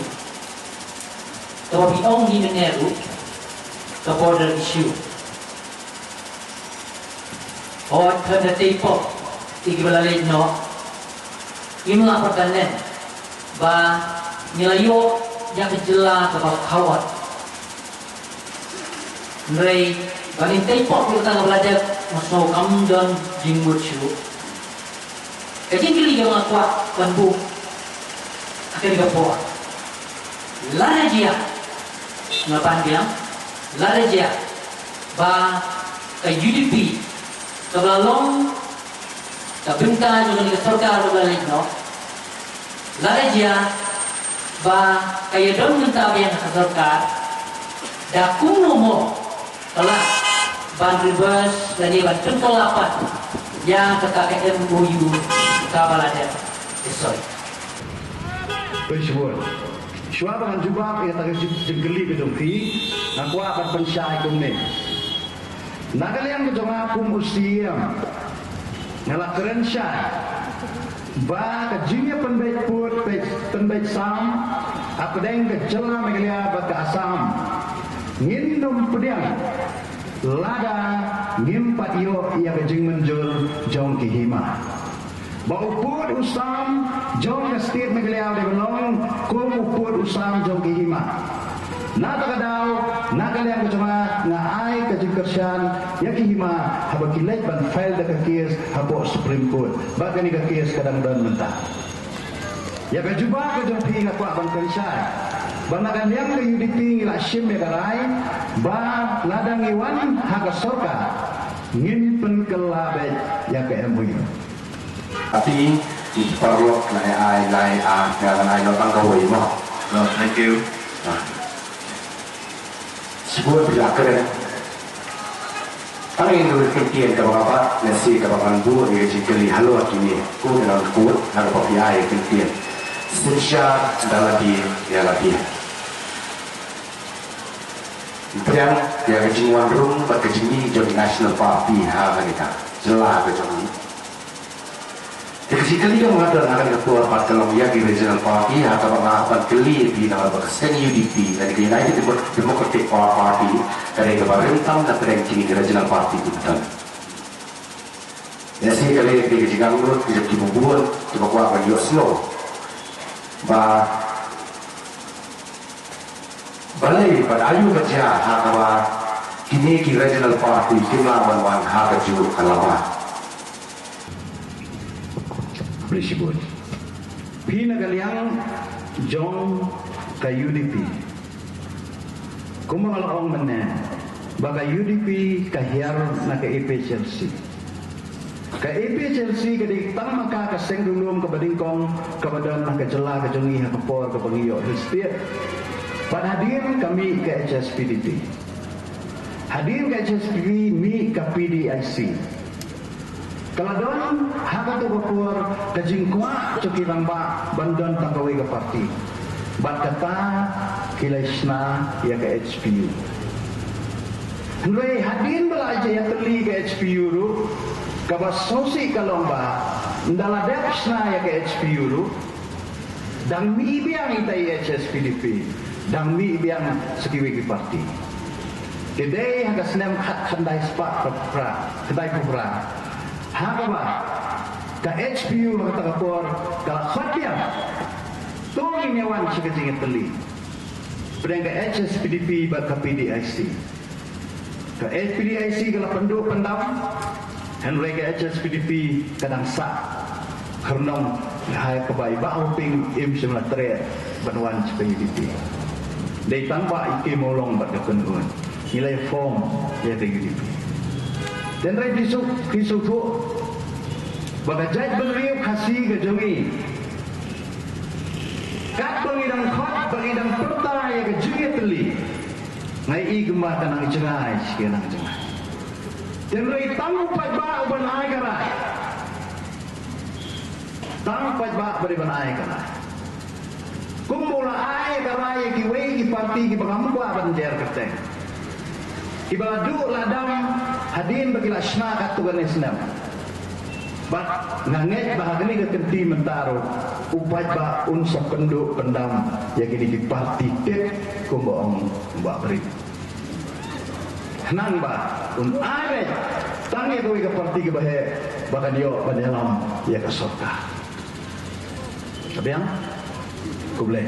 kaba phi ong hi mynne ruh, ka border issue. Hooid, khlem da tei pop ïa kiba la leit noh, ngim lah pat ban len ba Ngi la ïoh ïa ka jylla kaba khawoh. Hynrei ba ngin tei pop ïa kata kaba la dep, nga sngew kam don jingmut shuh. Ka jingkylli kaba nga kwah ban buh ha kane ka por, lada jia, nga pan biang, lada jia ba ka U D P kaba la long ka bynta jong kane ka sorkar kaba la leit noh, lada jia ba ka ïadon bynta biang ka sorkar, da kumno mo ka lah ban reverse lane ban pynkylla pat ïa kata ka M O U kaba la dep? Sorry. Pynshbun. Shuwa ba ngan jubab ïa kata ka jing-, jingkylli ka jong phi, nga kwah ban pynshai kumne. Na ka liang ka jong nga kum u Siem, nga la kren shai ba ka jingïapynbeit pud, peit, pynbeit sam hapdeng ka jylla Meghalaya bad ka Assam, ngin ym pdiang lada ngim pat ïoh ïa ka jingmynjur jong ki hima. Ba u pud u sam jong ka state Meghalaya u dei ban long kum u pud u sam jong ki hima. Na kata ka daw, na ka liang ka jong nga, nga ai ka jingkyrshan ïa ki hima haba ki leit ban file da ka case hapoh Supreme Court. Bad kane ka case ka dang don mynta. Ïa ka jubab ka jong phi nga kwah ban pynshai ba na ka liang ka U D P ngi la shim ïa ka rai ba lada ngi wan ha ka sorkar, ngin pynkylla beit ïa ka M O U. Ati, ki paralok, nai ai, nai a, nga ngan ai noh tang kawei mo. No, thank you. Ah. Shibun phi la kren. Tang ïa kawei ka kyntien kaba nga bat, lehse kaba ngan buh ïa ka jingkylli halor kine. Ko ki nongkut, ha kaba phi ai ka kyntien. Synshar da lade ïa lade. Pdiang ïa ka jingwan rung bad ka jingmih jong ki National Party ha kane ka jylla ka jong ngi. Te ka jingkylli kaba nga don ha kane ka por pat ka long ïa ki regional party, ha kaba nga hap ban kylli ïa phi namar ba ka seng U D P lane ka United Demo-, Democratic Pa-, Party ka dei kaba rim tam na pdeng kine ki regional party kiba don. Lehse ka dei ka jingangnud ka jong kiba bun kiba kwah ban ïohsngew ba balei bad aïu ka jia ha kaba kine ki regional party kim lah ban wan ha kajuh ka lama. Khublei shibun. Phi na ka liang jong ka U D P, kumba nga la ong mynne ba ka U D P ka hiar na ka A P H L C. Ka A P H L C ka dei tang ma ka ka seng dum lum kaba nyngkong kaba don ha ka jylla ka jong ngi ha ka por kaba ngi ïoh history. Bad hadien ka mih ka H S P D P. Hadien ka H S P D P mih ka P D I C. Ka la don ha kato ka por ka jingkwah jong ki rangbah ban don tang kawei ka party. Bad kata ki la shna ïa ka H P U. Hynrei hadien ba la ïatylli ka H P U ruh, kaba sngewsih ka long ba ynda la dep shna ïa ka H P U ruh, dang mih biang ita i H S P D P, dang mih biang sa kiwei ki party. Te dei ha ka snem khat khyndai spah phra, khyndai phew phra, ha kaba ka H P U ha kata ka por ka la khot biang, to ngin ïa wan sha ka jingïatylli pdeng ka H S P D P bad ka P D I C. Ka H P D I C ka la pynduh pyndam, hynrei ka H S P D P ka dang sah khyrnong, ha kaba i Bah Hoping im shym la treh ban wan sha ka U D P. Dei tang Bah I K Mawlong bad ka Kynhun, ngi la form ïa ka U D P. Te hynrei phi shu, phi sngewthuh ba ka jaitbynriew Khasi ka jong ngi, katba ngi dang khot, ba ngi dang pyrta ïa ka jingïatylli, nga i kumba ka nang jngai, shi ka nang jngai. Te hynrei tang u paidbah u ban ai ka rai. Tang u paidbah ba dei ban ai ka rai. Kumba u la ai ka rai ïa kiwei ki party kiba ngam kwah ban jer kyrteng, kiba la duh la dam hadien ba ki la shna katto katne snem. Bad nga ngeit ba ha kane ka kynti mynta ruh u paidbah un sa pynduh pyndam ïa kine ki party tip kumba ong u Bah Barit. Khnang ba un ai beit tang ïa kawei ka party kaba heh ba kan ïoh ban ïalam ïa ka sorkar. Ka biang. Khublei.